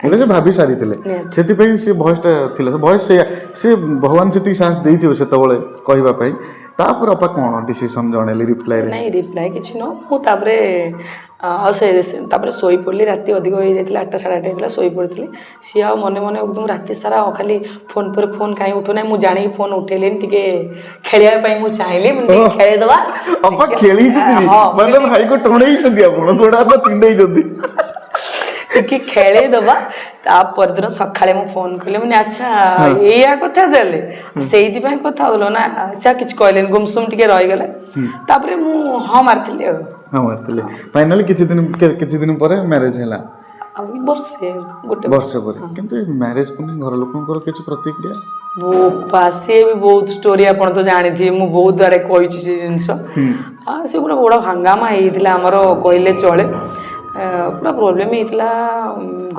ବୋଲି ସେ ଭାବି ସାରିଥିଲେ। ସେଥିପାଇଁ ସେ ଭଏସଟା ଥିଲା, ସେ ଭଏସ ସେଇଆ। ସେ ଭଗବାନ ସେତିକି ସାହସ ଦେଇଥିବେ ସେତେବେଳେ କହିବା ପାଇଁ। ତାପରେ ଅପା କ'ଣ ଡିସିସନ ଜଣେଇଲେ ରିପ୍ଲାଏରେ? ନାଇଁ, ରିପ୍ଲାଏ କିଛି ନୁହଁ। ମୁଁ ତାପରେ ଆଉ ସେ ତାପରେ ଶୋଇପଡ଼ିଲି। ରାତି ଅଧିକ ହେଇଯାଇଥିଲା, 8ଟା 8:30 ହେଇଥିଲା, ଶୋଇପଡ଼ିଥିଲି। ସିଏ ଆଉ ମନେ ମନେ ଏକଦମ ରାତି ସାରା ଖାଲି ଫୋନ୍ ପରେ ଫୋନ୍, କାହିଁ ଉଠୁନାହିଁ। ମୁଁ ଜାଣିକି ଫୋନ୍ ଉଠେଇଲିନି, ଟିକେ ଖେଳିବା ପାଇଁ ମୁଁ ଚାହିଁଲି, ମୁଁ ଟିକେ ଖେଳେଇଦେବା। ଅପା ଖେଳିଛନ୍ତି ବି? ହଁ। ମାନେ ଭାଇକୁ ଟଣେଇଛନ୍ତି ଆପଣ, ଗୋଡ଼ ହାତ ଛିଣ୍ଡେଇଛନ୍ତି। ଟିକେ ଖେଳେଇଦେବା। ତା ପରଦିନ ସକାଳେ ମୁଁ ଫୋନ୍ କଲି, ମାନେ ଆଚ୍ଛା ଏଇଆ କଥା, ଦେଲେ ସେଇଥିପାଇଁ କଥା ହଉଥିଲ ନା? ସେ ଆଉ କିଛି କହିଲେନି, ଗୁମସୁମ ଟିକେ ରହିଗଲେ। ତାପରେ ମୁଁ ହଁ ମାରିଥିଲି ଆଉ। ହଁ ମାରିଥିଲେ। ଫାଇନାଲି କିଛି ଦିନ ପରେ ମ୍ୟାରେଜ ହେଲା? ଆଉ ବର୍ଷେ ଗୋଟେ। ବର୍ଷ ପରେ। କିନ୍ତୁ ଏ ମ୍ୟାରେଜକୁ ନେଇ ଘର ଲୋକଙ୍କର କିଛି ପ୍ରତିକ୍ରିୟା? ବୋପା, ସିଏ ବି ବହୁତ ଷ୍ଟୋରି, ଆପଣ ତ ଜାଣିଥିବେ, ମୁଁ ବହୁତ ଆଡ଼େ କହିଛି ସେ ଜିନିଷ। ହଁ, ସେ ପୁରା ବଡ଼ ହାଙ୍ଗାମା ହେଇଥିଲା ଆମର କହିଲେ ଚଳେ। ପୁରା ପ୍ରୋବ୍ଲେମ୍ ହେଇଥିଲା।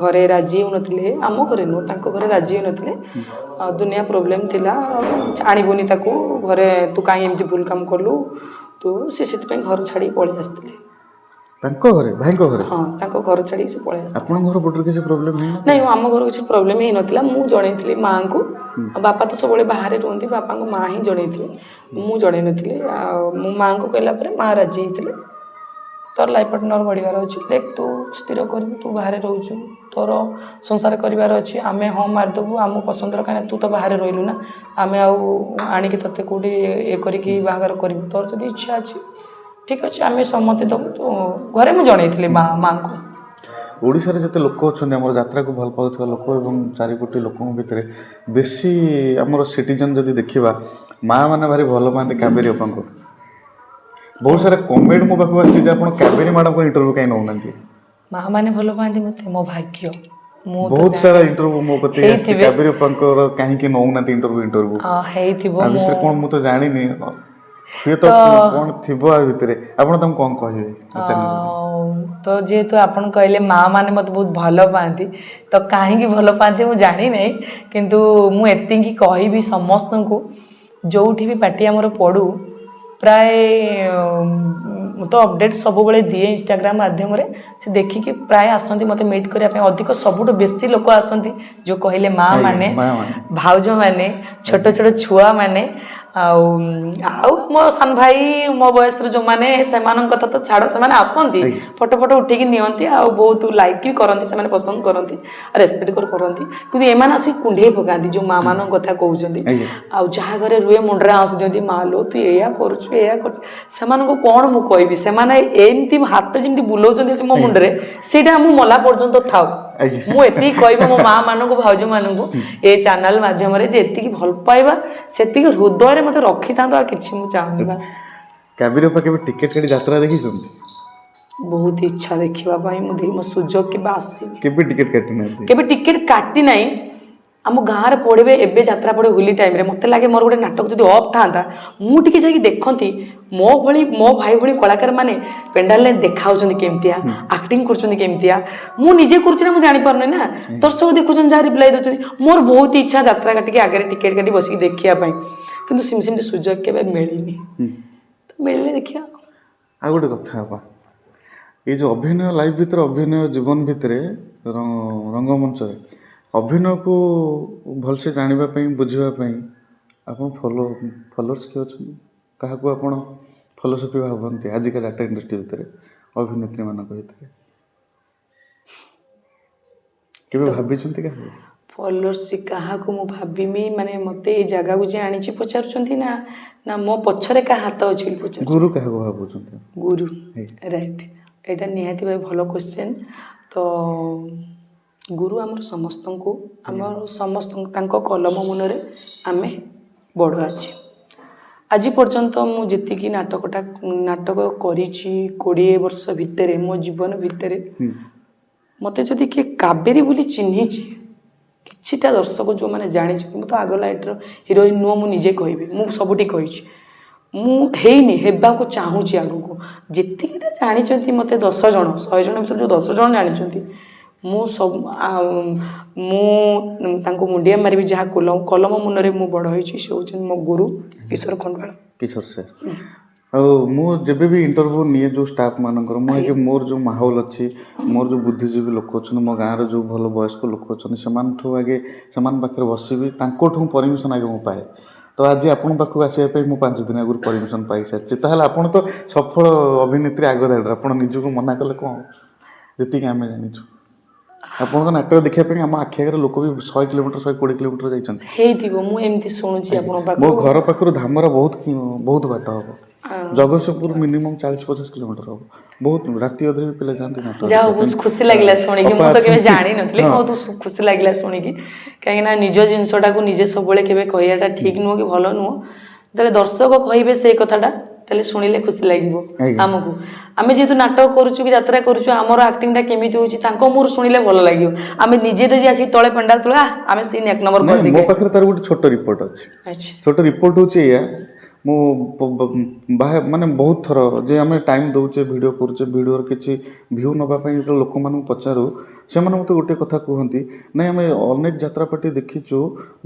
ଘରେ ରାଜି ହେଉନଥିଲେ, ଆମ ଘରେ ନୁହଁ, ତାଙ୍କ ଘରେ ରାଜି ହେଉନଥିଲେ। ଆଉ ଦୁନିଆ ପ୍ରୋବ୍ଲେମ୍ ଥିଲା, ଆଉ ଆଣିବୁନି ତାକୁ ଘରେ, ତୁ କାହିଁ ଏମିତି ଭୁଲ କାମ କଲୁ ତୁ। ସେ ସେଥିପାଇଁ ଘର ଛାଡ଼ିକି ପଳେଇ ଆସିଥିଲେ। ତାଙ୍କ ଘରେ, ଭାଇଙ୍କ ଘରେ? ହଁ, ତାଙ୍କ ଘର ଛାଡ଼ିକି ସେ ପଳେଇ ଆସିଥିଲେ। ଆପଣଙ୍କ ଘର ପଟରୁ କିଛି ପ୍ରୋବ୍ଲେମ୍ ହେଇନ? ନାଇଁ, ଆମ ଘର କିଛି ପ୍ରୋବ୍ଲେମ୍ ହେଇନଥିଲା। ମୁଁ ଜଣେଇଥିଲି ମାଆଙ୍କୁ, ଆଉ ବାପା ତ ସବୁବେଳେ ବାହାରେ ରୁହନ୍ତି, ବାପାଙ୍କୁ ମା ହିଁ ଜଣେଇଥିଲେ, ମୁଁ ଜଣେଇ ନଥିଲି। ଆଉ ମୁଁ ମାଆଙ୍କୁ କହିଲା ପରେ ମା ରାଜି ହେଇଥିଲେ। ତୋର ଲାଇଫ୍ ପାର୍ଟନର୍ ଗଢ଼ିବାର ଅଛି, ଦେଖ ତୁ ସ୍ଥିର କରିବୁ, ତୁ ବାହାରେ ରହୁଛୁ, ତୋର ସଂସାର କରିବାର ଅଛି, ଆମେ ହଁ ମାରିଦେବୁ ଆମ ପସନ୍ଦର, କାହିଁକିନା ତୁ ତ ବାହାରେ ରହିଲୁ ନା, ଆମେ ଆଉ ଆଣିକି ତୋତେ କେଉଁଠି ଇଏ କରିକି ବାହାଘର କରିବୁ? ତୋର ଯଦି ଇଚ୍ଛା ଅଛି ଠିକ୍ ଅଛି, ଆମେ ସମ୍ମତି ଦେବୁ। ତ ଘରେ ମୁଁ ଜଣେଇଥିଲି ମାଆଙ୍କୁ। ଓଡ଼ିଶାରେ ଯେତେ ଲୋକ ଅଛନ୍ତି, ଆମର ଯାତ୍ରାକୁ ଭଲ ପାଉଥିବା ଲୋକ ଏବଂ 4 କୋଟି ଲୋକଙ୍କ ଭିତରେ ବେଶୀ ଆମର ସିଟିଜେନ୍ ଯଦି ଦେଖିବା, ମା ମାନେ ଭାରି ଭଲ ପାଆନ୍ତି କାବେରୀ ଅପାଙ୍କୁ। ବହୁତ ସାରା କମେଣ୍ଟ ମୋ ପାଖକୁ ଆସିଛି ଯେ ଆପଣ କାବେରୀ ମ୍ୟାଡ଼ାମଙ୍କ ଇଣ୍ଟରଭ୍ୟୁ କାହିଁ ନେଉନାହାନ୍ତି। ମା ମାନେ ଭଲ ପାଆନ୍ତି ମୋତେ, ମୋ ଭାଗ୍ୟ, ମୁଁ ତ ବହୁତ ସାରା ଇଣ୍ଟରଭ୍ୟୁ ମୋ କତିକି ଆସିଛି, ହେଇଥିବେ। କାବେରୀ ଅପାଙ୍କର କାହିଁକି ନେଉନାହାନ୍ତି ଇଣ୍ଟରଭ୍ୟୁ। ହେଇଥିବ। ଆ ମୁଁ ବିଷୟରେ କ'ଣ ମୁଁ ତ ଜାଣିନି, ହୁଏତ କ'ଣ ଥିବ ଆ ଭିତରେ। ଆପଣ ତାଙ୍କୁ କ'ଣ କହିବେ ମୋ ଚ୍ୟାନେଲରେ? ତ ଯେହେତୁ ଆପଣ କହିଲେ ମା ମାନେ ମୋତେ ବହୁତ ଭଲ ପାଆନ୍ତି, ତ କାହିଁକି ଭଲ ପାଆନ୍ତି ମୁଁ ଜାଣିନାହିଁ, କିନ୍ତୁ ମୁଁ ଏତିକି କହିବି ସମସ୍ତଙ୍କୁ, ଯେଉଁଠି ବି ପାର୍ଟି ଆମର ପଡ଼ୁ, ପ୍ରାୟ ମୁଁ ତ ଅପଡ଼େଟ୍ ସବୁବେଳେ ଦିଏ ଇନଷ୍ଟାଗ୍ରାମ ମାଧ୍ୟମରେ, ସେ ଦେଖିକି ପ୍ରାୟ ଆସନ୍ତି ମୋତେ ମିଟ୍ କରିବା ପାଇଁ। ଅଧିକ ସବୁଠୁ ବେଶୀ ଲୋକ ଆସନ୍ତି ଯେଉଁ କହିଲେ ମା ମାନେ, ମା ମାନେ, ଭାଉଜମାନେ, ଛୋଟ ଛୋଟ ଛୁଆମାନେ, ଆଉ ମୋ ସାନ ଭାଇ, ମୋ ବୟସର ଯେଉଁମାନେ, ସେମାନଙ୍କ କଥା ତ ଛାଡ଼, ସେମାନେ ଆସନ୍ତି, ଫଟୋ ଫଟୋ ଉଠେଇକି ନିଅନ୍ତି ଆଉ ବହୁତ ଲାଇକ୍ ବି କରନ୍ତି, ସେମାନେ ପସନ୍ଦ କରନ୍ତି, ରେସପେକ୍ଟ କରନ୍ତି। କିନ୍ତୁ ଏମାନେ ଆସିକି କୁଣ୍ଢେଇ ପକାନ୍ତି ଯେଉଁ ମା ମାନଙ୍କ କଥା କହୁଛନ୍ତି। ଆଉ ଯାହା ଘରେ ରୁହେ ମୁଣ୍ଡରେ ଆଉଁସି ଦିଅନ୍ତି, ମା ଲୋ, ତୁ ଏଇଆ କରୁଛୁ, ଏଇଆ କରୁଛୁ। ସେମାନଙ୍କୁ କ'ଣ ମୁଁ କହିବି? ସେମାନେ ଏମିତି ହାତ ଯେମିତି ବୁଲଉଛନ୍ତି ସେ ମୋ ମୁଣ୍ଡରେ, ସେଇଟା ମୁଁ ମଲା ପର୍ଯ୍ୟନ୍ତ ଥାଉ। ମୁଁ ଏତିକି କହିବି ମୋ ମା ମାନଙ୍କୁ, ଭାଉଜ ମାନଙ୍କୁ ଏ ଚ୍ୟାନେଲ ମାଧ୍ୟମରେ ଯେ ଏତିକି ଭଲ ପାଇବା ସେତିକି ହୃଦୟରେ ମୋତେ ରଖିଥାନ୍ତୁ, ଆଉ କିଛି ମୁଁ ଚାହୁଁନି, ବାସ୍। କାବେରୀ ଅପା କେବେ ଟିକେଟ୍ କାଟି ଯାତ୍ରା ଦେଖିଛନ୍ତି? ବହୁତ ଇଚ୍ଛା ଦେଖିବା ପାଇଁ, ମୁଁ ଦେଖି ମୋ ସୁଯୋଗ କେବେ ଆସିନି। କେବେ ଟିକେଟ୍ କାଟି ନାହାନ୍ତି? କେବେ ଟିକେଟ୍ କାଟି ନାହିଁ। ଆମ ଗାଁରେ ପଡ଼ିବେ, ଏବେ ଯାତ୍ରା ପଡ଼େ ହୋଲି ଟାଇମ୍ରେ, ମୋତେ ଲାଗେ ମୋର ଗୋଟେ ନାଟକ ଯଦି ଅଫ୍ ଥାନ୍ତା, ମୁଁ ଟିକେ ଯାଇକି ଦେଖନ୍ତି, ମୋ ଭଳି ମୋ ଭାଇ ଭଉଣୀ କଳାକାରମାନେ ପେଣ୍ଡାଲରେ ଦେଖାଉଛନ୍ତି କେମିତିଆ, ଆକ୍ଟିଂ କରୁଛନ୍ତି କେମିତିଆ। ମୁଁ ନିଜେ କରୁଛି ନା, ମୁଁ ଜାଣିପାରୁନି ନା, ଦର୍ଶକ ଦେଖୁଛନ୍ତି, ଯାହା ରିପ୍ଲାଏ ଦେଉଛନ୍ତି। ମୋର ବହୁତ ଇଚ୍ଛା ଯାତ୍ରା କାଟିକି ଆଗରେ ଟିକେଟ୍ କାଟି ବସିକି ଦେଖିବା ପାଇଁ, କିନ୍ତୁ ସେମିତି ସେମିତି ସୁଯୋଗ କେବେ ମିଳିନି। ତ ମିଳିଲେ ଦେଖିବା। ଆଉ ଗୋଟେ କଥା ହବା, ଏଇ ଯେଉଁ ଅଭିନୟ ଲାଇଫ୍ ଭିତରେ, ଅଭିନୟ ଜୀବନ ଭିତରେ, ରଙ୍ଗମଞ୍ଚରେ ଅଭିନୟକୁ ଭଲସେ ଜାଣିବା ପାଇଁ, ବୁଝିବା ପାଇଁ ଆପଣ ଫଲୋଅର୍ସ କିଏ ଅଛନ୍ତି? କାହାକୁ ଆପଣ ଫିଲୋସଫି ଭାବନ୍ତି ଆଜିକା ଯାତ୍ରା ଇଣ୍ଡଷ୍ଟ୍ରି ଭିତରେ, ଅଭିନେତ୍ରୀମାନଙ୍କ ଭିତରେ? କେବେ ଭାବିଛନ୍ତି କାହାକୁ? ଫଲୋଅର୍ସ କାହାକୁ ମୁଁ ଭାବିମି? ମାନେ ମୋତେ ଏଇ ଜାଗାକୁ ଯିଏ ଆଣିଛି ପଚାରୁଛନ୍ତି ନା, ନା ମୋ ପଛରେ କାହା ହାତ ଅଛି ବୋଲି ପଚାରୁଛନ୍ତି? ଗୁରୁ କାହାକୁ ଭାବୁଛନ୍ତି? ଗୁରୁ, ରାଇଟ୍, ଏଇଟା ନିହାତି ଭାବେ ଭଲ କ୍ୱେଶ୍ଚେନ୍। ତ ଗୁରୁ ଆମର ସମସ୍ତଙ୍କୁ, ଆମର ସମସ୍ତଙ୍କୁ, ତାଙ୍କ କଲମ ମୁନରେ ଆମେ ବଢ଼ ଅଛି। ଆଜି ପର୍ଯ୍ୟନ୍ତ ମୁଁ ଯେତିକି ନାଟକ କରିଛି 20 ବର୍ଷ ଭିତରେ, ମୋ ଜୀବନ ଭିତରେ, ମୋତେ ଯଦି କିଏ କାବେରୀ ବୋଲି ଚିହ୍ନିଛି, କିଛିଟା ଦର୍ଶକ ଯେଉଁମାନେ ଜାଣିଛନ୍ତି, ମୁଁ ତ ଆଗ ଲାଇଟ୍ର ହିରୋଇନ୍ ନୁହଁ, ମୁଁ ନିଜେ କହିବି, ମୁଁ ସବୁଠି କହିଛି, ମୁଁ ହେଇନି, ହେବାକୁ ଚାହୁଁଛି ଆଗକୁ। ଯେତିକିଟା ଜାଣିଛନ୍ତି ମୋତେ, 10 ଜଣ, 100 ଜଣ ଭିତରୁ ଯେଉଁ 10 ଜଣ ଜାଣିଛନ୍ତି, ମୁଁ ସବୁ ମୁଁ ତାଙ୍କୁ ମୁଣ୍ଡିଆ ମାରିବି, ଯାହା କଲମ ମୁନରେ ମୁଁ ବଡ଼ ହେଇଛି, ସେ ହେଉଛନ୍ତି ମୋ ଗୁରୁ କିଶୋର ଖଣ୍ଡୁଆଳ। କିଶୋର ସାର୍। ଆଉ ମୁଁ ଯେବେ ବି ଇଣ୍ଟରଭ୍ୟୁ ନିଏ ଯେଉଁ ଷ୍ଟାଫ୍ ମାନଙ୍କର, ମୁଁ ଆଗେ ମୋର ଯେଉଁ ମାହୋଲ ଅଛି, ମୋର ଯେଉଁ ବୁଦ୍ଧିଜୀବୀ ଲୋକ ଅଛନ୍ତି, ମୋ ଗାଁର ଯେଉଁ ଭଲ ବୟସ୍କ ଲୋକ ଅଛନ୍ତି, ସେମାନଠୁ ଆଗେ, ସେମାନଙ୍କ ପାଖରେ ବସିବି, ତାଙ୍କଠୁ ମୁଁ ପରମିସନ୍ ଆଗେ ମୁଁ ପାଏ। ତ ଆଜି ଆପଣଙ୍କ ପାଖକୁ ଆସିବା ପାଇଁ ମୁଁ 5 ଦିନ ଆଗରୁ ପରମିସନ୍ ପାଇସାରିଛି। ତାହେଲେ ଆପଣ ତ ସଫଳ ଅଭିନେତ୍ରୀ ଆଗ ଧାଡ଼ିରେ, ଆପଣ ନିଜକୁ ମନା କଲେ କ'ଣ ହବ? ଯେତିକି ଆମେ ଜାଣିଛୁ, ଆପଣଙ୍କ ନାଟକ ଦେଖିବା ପାଇଁ ଆମ ଆଖି ଆଗରେ ଲୋକ ବି 100 କିଲୋମିଟର, 120 କିଲୋମିଟର ଯାଇଛନ୍ତି। ହେଇଥିବ, ମୁଁ ଏମିତି ଶୁଣୁଛି ଆପଣଙ୍କ ମୋ ପାଖରୁ। ଘର ପାଖରୁ ଧାମରା ବହୁତ ବହୁତ ବାଟ ହବ, ଜଗତସିଂହପୁର ମିନିମମ୍ 40-50 କିଲୋମିଟର ହବ। ବହୁତ ରାତି ଅଧରେ ବି ପିଲା ଯାଆନ୍ତି ନାଟକ ଯାହା ହଉ, ଦେଖିବା ବହୁତ ପାଇଁ। ଖୁସି ଲାଗିଲା ଶୁଣିକି। ଅପା ମୁଁ ତ କେବେ ଅଛନ୍ତି। ଜାଣିନଥିଲି। ବହୁତ ଖୁସି ଲାଗିଲା ଶୁଣିକି, କାହିଁକି ନା ନିଜ ଜିନିଷଟାକୁ ନିଜେ ସବୁବେଳେ କେବେ କହିବାଟା ଠିକ୍ ନୁହଁ କି ଭଲ ନୁହଁ। ଯେତେବେଳେ ଦର୍ଶକ କହିବେ ସେଇ କଥାଟା, ତାହେଲେ ଶୁଣିଲେ ଖୁସି ଲାଗିବ। ଆମକୁ, ଆମେ ଯେହେତୁ ନାଟକ କରୁଛୁ କି ଯାତ୍ରା କରୁଛୁ, ଆମର ଆକ୍ଟିଂଟା କେମିତି ହେଉଛି ତାଙ୍କ ମୁହଁରୁ ଶୁଣିଲେ ଭଲ ଲାଗିବ। ଆମେ ନିଜେ ତ ଯେ ଆସିକି ତଳେ ପେଣ୍ଡାଲ ତଳେ ଆମେ ସିନ୍ ଏକ ନମ୍ବର ନାଇଁ, ମୋ କରିଦେଇକି ପାଖରେ ତାର ଗୋଟେ ଛୋଟ ରିପୋର୍ଟ ଅଛି। ଛୋଟ ରିପୋର୍ଟ ହେଉଛି ଏଇଆ, ମୁଁ ମାନେ ବହୁତ ଥର ଯେ ଆମେ ଟାଇମ୍ ଦେଉଛେ, ଭିଡ଼ିଓ କରୁଛେ, ଭିଡ଼ିଓର କିଛି ଭ୍ୟୁ ନେବା ପାଇଁ ଯେତେବେଳେ ଲୋକମାନଙ୍କୁ ପଚାରୁ, ସେମାନେ ମୋତେ ଗୋଟେ କଥା କୁହନ୍ତି, ନାଇଁ ଆମେ ଅନେକ ଯାତ୍ରା ପାର୍ଟି ଦେଖିଛୁ,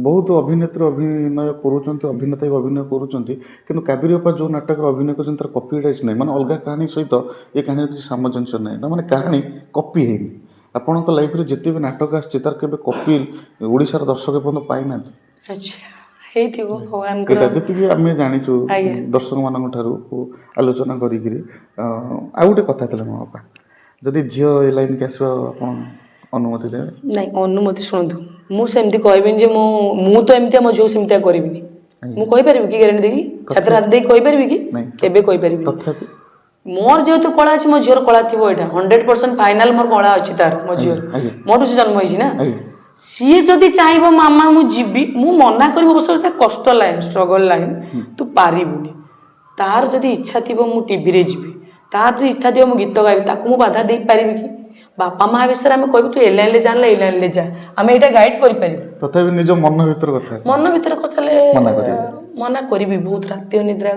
ବହୁତ ଅଭିନେତ୍ରୀ ଅଭିନୟ କରୁଛନ୍ତି, ଅଭିନେତା ବି ଅଭିନୟ କରୁଛନ୍ତି, କିନ୍ତୁ କାବେରୀ ଅପା ଯେଉଁ ନାଟକରେ ଅଭିନୟ କରୁଛନ୍ତି ତାର କପି ରାଇଟ୍ସ ନାହିଁ। ମାନେ ଅଲଗା କାହାଣୀ ସହିତ ଏ କାହାଣୀର କିଛି ସାମଞ୍ଜସ୍ୟ ନାହିଁ, ତା ମାନେ କାହାଣୀ କପି ହେଇନି। ଆପଣଙ୍କ ଲାଇଫରେ ଯେତେ ବି ନାଟକ ଆସିଛି, ତାର କେବେ କପି ଓଡ଼ିଶାର ଦର୍ଶକ ଏପର୍ଯ୍ୟନ୍ତ ପାଇନାହାନ୍ତି। ଆଚ୍ଛା, ହେଇଥିବ ଭଗବାନଙ୍କର। ଏଇଟା ଯେତିକି ଆମେ ଜାଣିଛୁ ଦର୍ଶକମାନଙ୍କ ଠାରୁ ଆଲୋଚନା କରିକିରି। ଆଉ ଗୋଟେ କଥା ଥିଲା ମୋ ବାପା, ଯଦି ଝିଅ ଏ ଲାଇନ୍କି ଆସିବ, ଆପଣ ଅନୁମତି ଦେବେ? ନାଇଁ, ଅନୁମତି, ଶୁଣନ୍ତୁ, ମୁଁ ସେମିତି କହିବିନି ଯେ ମୁଁ ତ ଏମିତିଆ, ମୋ ଝିଅ ସେମିତିଆ କରିବିନି। ମୁଁ କହିପାରିବି କି ଗ୍ୟାରେଣ୍ଟି ଦେଇକି, ଛାତିରେ ହାତ ଦେଇକି କହିପାରିବି କି? ନାଇଁ। କେବେ କହିପାରିବିନି। ତଥାପି ମୋର ଯେହେତୁ କଳା ଅଛି, ମୋ ଝିଅର କଳା ଥିବ। ଏଇଟା 100% ଫାଇନାଲ। ମୋର କଳା ଅଛି ତାର, ମୋ ଝିଅର। ମୋଠୁ ସେ ଜନ୍ମ ହେଇଛି ନା। ସିଏ ଯଦି ଚାହିଁବ ମାମା ମୁଁ ଯିବି, ମୁଁ ମନା କରିବି ଅବଶ୍ୟ, ସେ କଷ୍ଟ ଲାଇନ୍, ଷ୍ଟ୍ରଗଲ୍ ଲାଇନ୍, ତୁ ପାରିବୁନି। ତାର ଯଦି ଇଚ୍ଛା ଥିବ ମୁଁ ଟିଭିରେ ଯିବି, ତାର ଯଦି ଇଚ୍ଛା ଥିବ ମୁଁ ଗୀତ ଗାଇବି, ତାକୁ ମୁଁ ବାଧା ଦେଇପାରିବି କି? ବାପା ମା ବିଷୟରେ ଆମେ କହିବୁ, ତୁ ଏ ଲାଇନ୍ରେ ଜାଣିଲେ ଏଇ ଲାଇନ୍ରେ ଯା, ଆମେ ଏଇଟା ଗାଇଡ୍ କରିପାରିବୁ। ତଥାପି ନିଜ ମନ ଭିତର କଥା। ମନ ଭିତରେ କଥା ହେଲେ ମନା କରିବେ। ମନା କରିବି। ବହୁତ ରାତି ଅନିଦ୍ରା,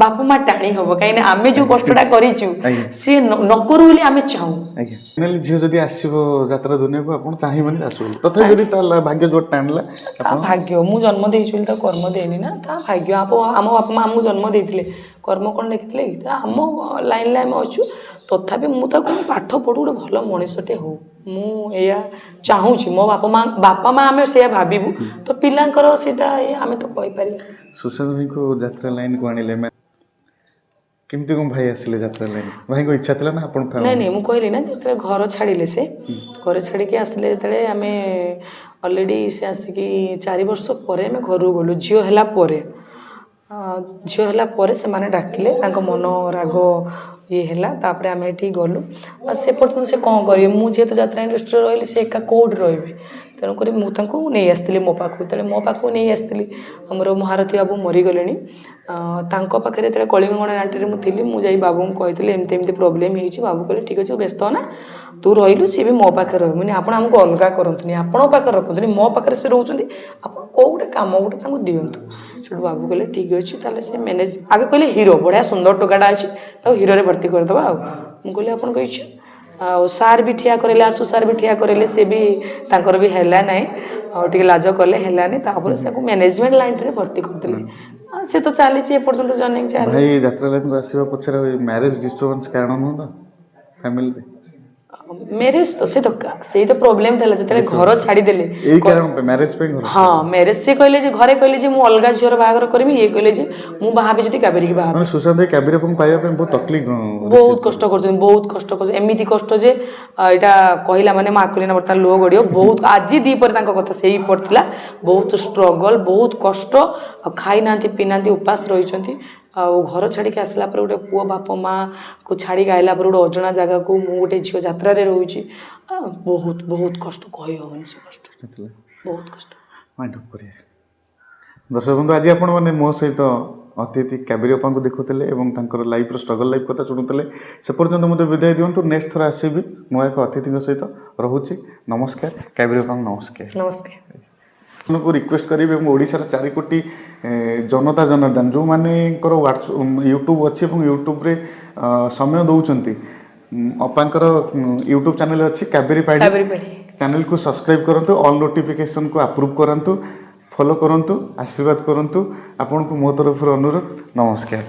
ବାପା ମା ଟାଣି ହବ, କାହିଁକିନା ଆମେ ଯୋଉ କଷ୍ଟଟା କରିଛୁ, ସିଏ ନ କରୁ ବୋଲି ଆମେ ଚାହୁଁ। ଆଜ୍ଞା, ଫାଇନାଲି ଝିଅ ଯଦି ଆସିବ ଯାତ୍ରା ଦୁନିଆକୁ, ଆପଣ ଚାହିଁବେନି ଆସୁ ବୋଲି। ତଥାପି ଯଦି ତା ଭାଗ୍ୟ ଯୋଉ ଟାଣିଲା? ତା ଭାଗ୍ୟ। ମୁଁ ଜନ୍ମ ଦେଇଛି ବୋଲି ତାକୁ କର୍ମ ଦେଇନି ନା। ତା ଭାଗ୍ୟ। ଆମ ବାପା ମା ଆମକୁ ଜନ୍ମ ଦେଇଥିଲେ, କର୍ମ କ'ଣ ଲେଖିଥିଲେ କି? ତ ଆମ ଲାଇନରେ ଆମେ ଅଛୁ। ତଥାପି ମୁଁ ତାକୁ ପାଠ ପଢ଼ୁ, ଗୋଟେ ଭଲ ମଣିଷଟେ ହଉ, ମୁଁ ଏଇଆ ଚାହୁଁଛି। ମୋ ବାପା ମା ଆମେ ସେଇଆ ଭାବିବୁ। ତ ପିଲାଙ୍କର ସେଇଟା ଇଏ, ଆମେ ତ କହିପାରିବୁ। ସୁଶାନ୍ତ ଭାଇଙ୍କୁ ଯାତ୍ରା ଲାଇନକୁ ଆଣିଲେ, କେମିତି କ'ଣ ଭାଇ ଆସିଲେ ଯାତ୍ରା ଲାଇନ? ଭାଇଙ୍କ ଇଚ୍ଛା ଥିଲା ନା ଆପଣ? ନାଇଁ, ମୁଁ କହିଲି ନା, ଯେତେବେଳେ ଘର ଛାଡ଼ିଲେ, ସେ ଘର ଛାଡ଼ିକି ଆସିଲେ ଯେତେବେଳେ, ଆମେ ଅଲରେଡ଼ି ସେ ଆସିକି 4 ବର୍ଷ ପରେ ଆମେ ଘରକୁ ଗଲୁ, ଝିଅ ହେଲା ପରେ। ଝିଅ ହେଲା ପରେ ସେମାନେ ଡାକିଲେ, ତାଙ୍କ ମନ ରାଗ ଇଏ ହେଲା, ତାପରେ ଆମେ ଏଠିକି ଗଲୁ। ଆଉ ସେ ପର୍ଯ୍ୟନ୍ତ ସେ କ'ଣ କରିବେ? ମୁଁ ଯେହେତୁ ଯାତ୍ରା ଇଣ୍ଡଷ୍ଟ୍ରିରେ ରହିଲି, ସେ ଏକା କେଉଁଠି ରହିବେ? ତେଣୁକରି ମୁଁ ତାଙ୍କୁ ନେଇ ଆସିଥିଲି ମୋ ପାଖକୁ। ଯେତେବେଳେ ମୋ ପାଖକୁ ନେଇ ଆସିଥିଲି, ଆମର ମହାରଥୀ ବାବୁ ମରିଗଲେଣି, ତାଙ୍କ ପାଖରେ ଯେତେବେଳେ କଳିଙ୍ଗ ଗଣନାଟ୍ୟରେ ମୁଁ ଥିଲି, ମୁଁ ଯାଇ ବାବୁଙ୍କୁ କହିଥିଲି ଏମିତି ଏମିତି ପ୍ରୋବ୍ଲେମ୍ ହେଇଛି। ବାବୁ କହିଲେ, ଠିକ୍ ଅଛି, ବ୍ୟସ୍ତ ନା, ତୁ ରହିଲୁ, ସିଏ ବି ମୋ ପାଖରେ ରହିବ। ମାନେ ଆପଣ ଆମକୁ ଅଲଗା କରନ୍ତୁନି, ଆପଣଙ୍କ ପାଖରେ ରଖନ୍ତୁନି, ମୋ ପାଖରେ ସେ ରହୁଛନ୍ତି, ଆପଣ କେଉଁ ଗୋଟେ କାମ ଗୋଟେ ତାଙ୍କୁ ଦିଅନ୍ତୁ। ସେଠୁ ବାବୁ କହିଲେ, ଠିକ୍ ଅଛି, ତାହେଲେ ସେ ମ୍ୟାନେଜ୍। ଆଗେ କହିଲେ ହିରୋ, ବଢ଼ିଆ ସୁନ୍ଦର ଟୋକାଟା ଅଛି, ତାକୁ ହିରୋରେ ଭର୍ତ୍ତି କରିଦେବା। ଆଉ ମୁଁ କହିଲି ଆପଣଙ୍କ ଇଚ୍ଛା। ଆଉ ସାର୍ ବି ଠିଆ କରେଇଲେ, ଆସୁ ସାର୍ ବି ଠିଆ କରେଇଲେ, ସେ ବି ତାଙ୍କର ବି ହେଲା ନାହିଁ, ଆଉ ଟିକେ ଲାଜ କଲେ, ହେଲାନି। ତାପରେ ତାକୁ ମ୍ୟାନେଜମେଣ୍ଟ ଲାଇନ୍ରେ ଭର୍ତ୍ତି କରିଦେଲେ। ଆଉ ସେ ତ ଚାଲିଛି ଏପର୍ଯ୍ୟନ୍ତ, ଜର୍ଣ୍ଣି ଚାଲିଛି। ଭାଇ ଯାତ୍ରା ଲାଇନକୁ ଆସିବା ପଛରେ ମ୍ୟାରେଜ ଡିଷ୍ଟର୍ବାନ୍ସ କାରଣ ନୁହଁ ତ ଫ୍ୟାମିଲିରେ? ମ୍ୟାରେଜ ତ ସେ ତ ସେଇ ତ ପ୍ରୋବ୍ଲେମ୍ ଥିଲା ଯେତେବେଳେ ଘର ଛାଡ଼ିଦେଲେ। ଏଇ କାରଣ ପାଇଁ, ମ୍ୟାରେଜ ପାଇଁ ଘର ହଁ, ମ୍ୟାରେଜ। ସେ କହିଲେ ଯେ, ଘରେ କହିଲେ ଯେ ମୁଁ ଅଲଗା ଝିଅର ବାହାଘର କରିବି। ଇଏ କହିଲେ ଯେ ମୁଁ ବାହା ହେବି ଯଦି କାବେରୀକି ବାହା ହେବି। ମାନେ ସୁଶାନ୍ତ ଭାଇ କାବେରୀ ଅପାଙ୍କୁ ପାଇବା ପାଇଁ ବହୁତ ତକଲିଫ? ବହୁତ କଷ୍ଟ କରୁଛନ୍ତି, ବହୁତ କଷ୍ଟ କରୁଛନ୍ତି। ଏମିତି କଷ୍ଟ ଯେ ଏଇଟା କହିଲା ମାନେ ମୋ ଆଖିରେ ନା ବର୍ତ୍ତମାନ ଲୁହ ଗଡ଼ିବ। ବହୁତ ଆଜି ଦ୍ୱିପହରେ ତାଙ୍କ କଥା ସେଇ ପଡ଼ିଥିଲା। ବହୁତ ଷ୍ଟ୍ରଗଲ୍, ବହୁତ କଷ୍ଟ। ଆଉ ଖାଇନାହାନ୍ତି, ପିଇନାହାନ୍ତି, ଉପାସ ରହିଛନ୍ତି। ଆଉ ଘର ଛାଡ଼ିକି ଆସିଲା ପରେ, ଗୋଟେ ପୁଅ ବାପା ମାଆକୁ ଛାଡ଼ିକି ଆଇଲା ପରେ ଗୋଟେ ଅଜଣା ଜାଗାକୁ, ମୁଁ ଗୋଟେ ଝିଅ ଯାତ୍ରାରେ ରହୁଛି, ବହୁତ ବହୁତ କଷ୍ଟ, କହିହେବନି ସେ କଷ୍ଟ, ବହୁତ କଷ୍ଟ। ମାଇଣ୍ଡ ଅପ୍ କରିବା। ଦର୍ଶକ ବନ୍ଧୁ, ଆଜି ଆପଣମାନେ ମୋ ସହିତ ଅତିଥି କାବେରୀ ଅପାଙ୍କୁ ଦେଖୁଥିଲେ ଏବଂ ତାଙ୍କର ଲାଇଫ୍ର ଷ୍ଟ୍ରଗଲ୍ ଲାଇଫ୍ କଥା ଶୁଣୁଥିଲେ। ସେ ପର୍ଯ୍ୟନ୍ତ ମୋତେ ବିଦାୟ ଦିଅନ୍ତୁ। ନେକ୍ସଟ ଥର ଆସିବି ନୂଆ ଏକ ଅତିଥିଙ୍କ ସହିତ। ରହୁଛି, ନମସ୍କାର। କାବେରୀ ଅପାଙ୍କୁ ନମସ୍କାର। ନମସ୍କାର। ଆପଣଙ୍କୁ ରିକ୍ୱେଷ୍ଟ କରିବି ଏବଂ ଓଡ଼ିଶାର 4 କୋଟି ଜନତା ଜନାର୍ଦ୍ଦନ, ଯେଉଁମାନଙ୍କର ହ୍ୱାଟ୍ସଆପ୍, ୟୁଟ୍ୟୁବ୍ ଅଛି ଏବଂ ୟୁଟ୍ୟୁବରେ ସମୟ ଦେଉଛନ୍ତି, ଅପାଙ୍କର ୟୁଟ୍ୟୁବ୍ ଚ୍ୟାନେଲ୍ ଅଛି କାବେରୀ ପାଢ଼ୀ। କାବେରୀ ପାଢ଼ୀ। ଚ୍ୟାନେଲକୁ ସବସ୍କ୍ରାଇବ୍ କରନ୍ତୁ, ଅଲ୍ ନୋଟିଫିକେସନ୍କୁ ଆପ୍ରୁଭ୍ କରନ୍ତୁ, ଫଲୋ କରନ୍ତୁ, ଆଶୀର୍ବାଦ କରନ୍ତୁ। ଆପଣଙ୍କୁ ମୋ ତରଫରୁ ଅନୁରୋଧ। ନମସ୍କାର।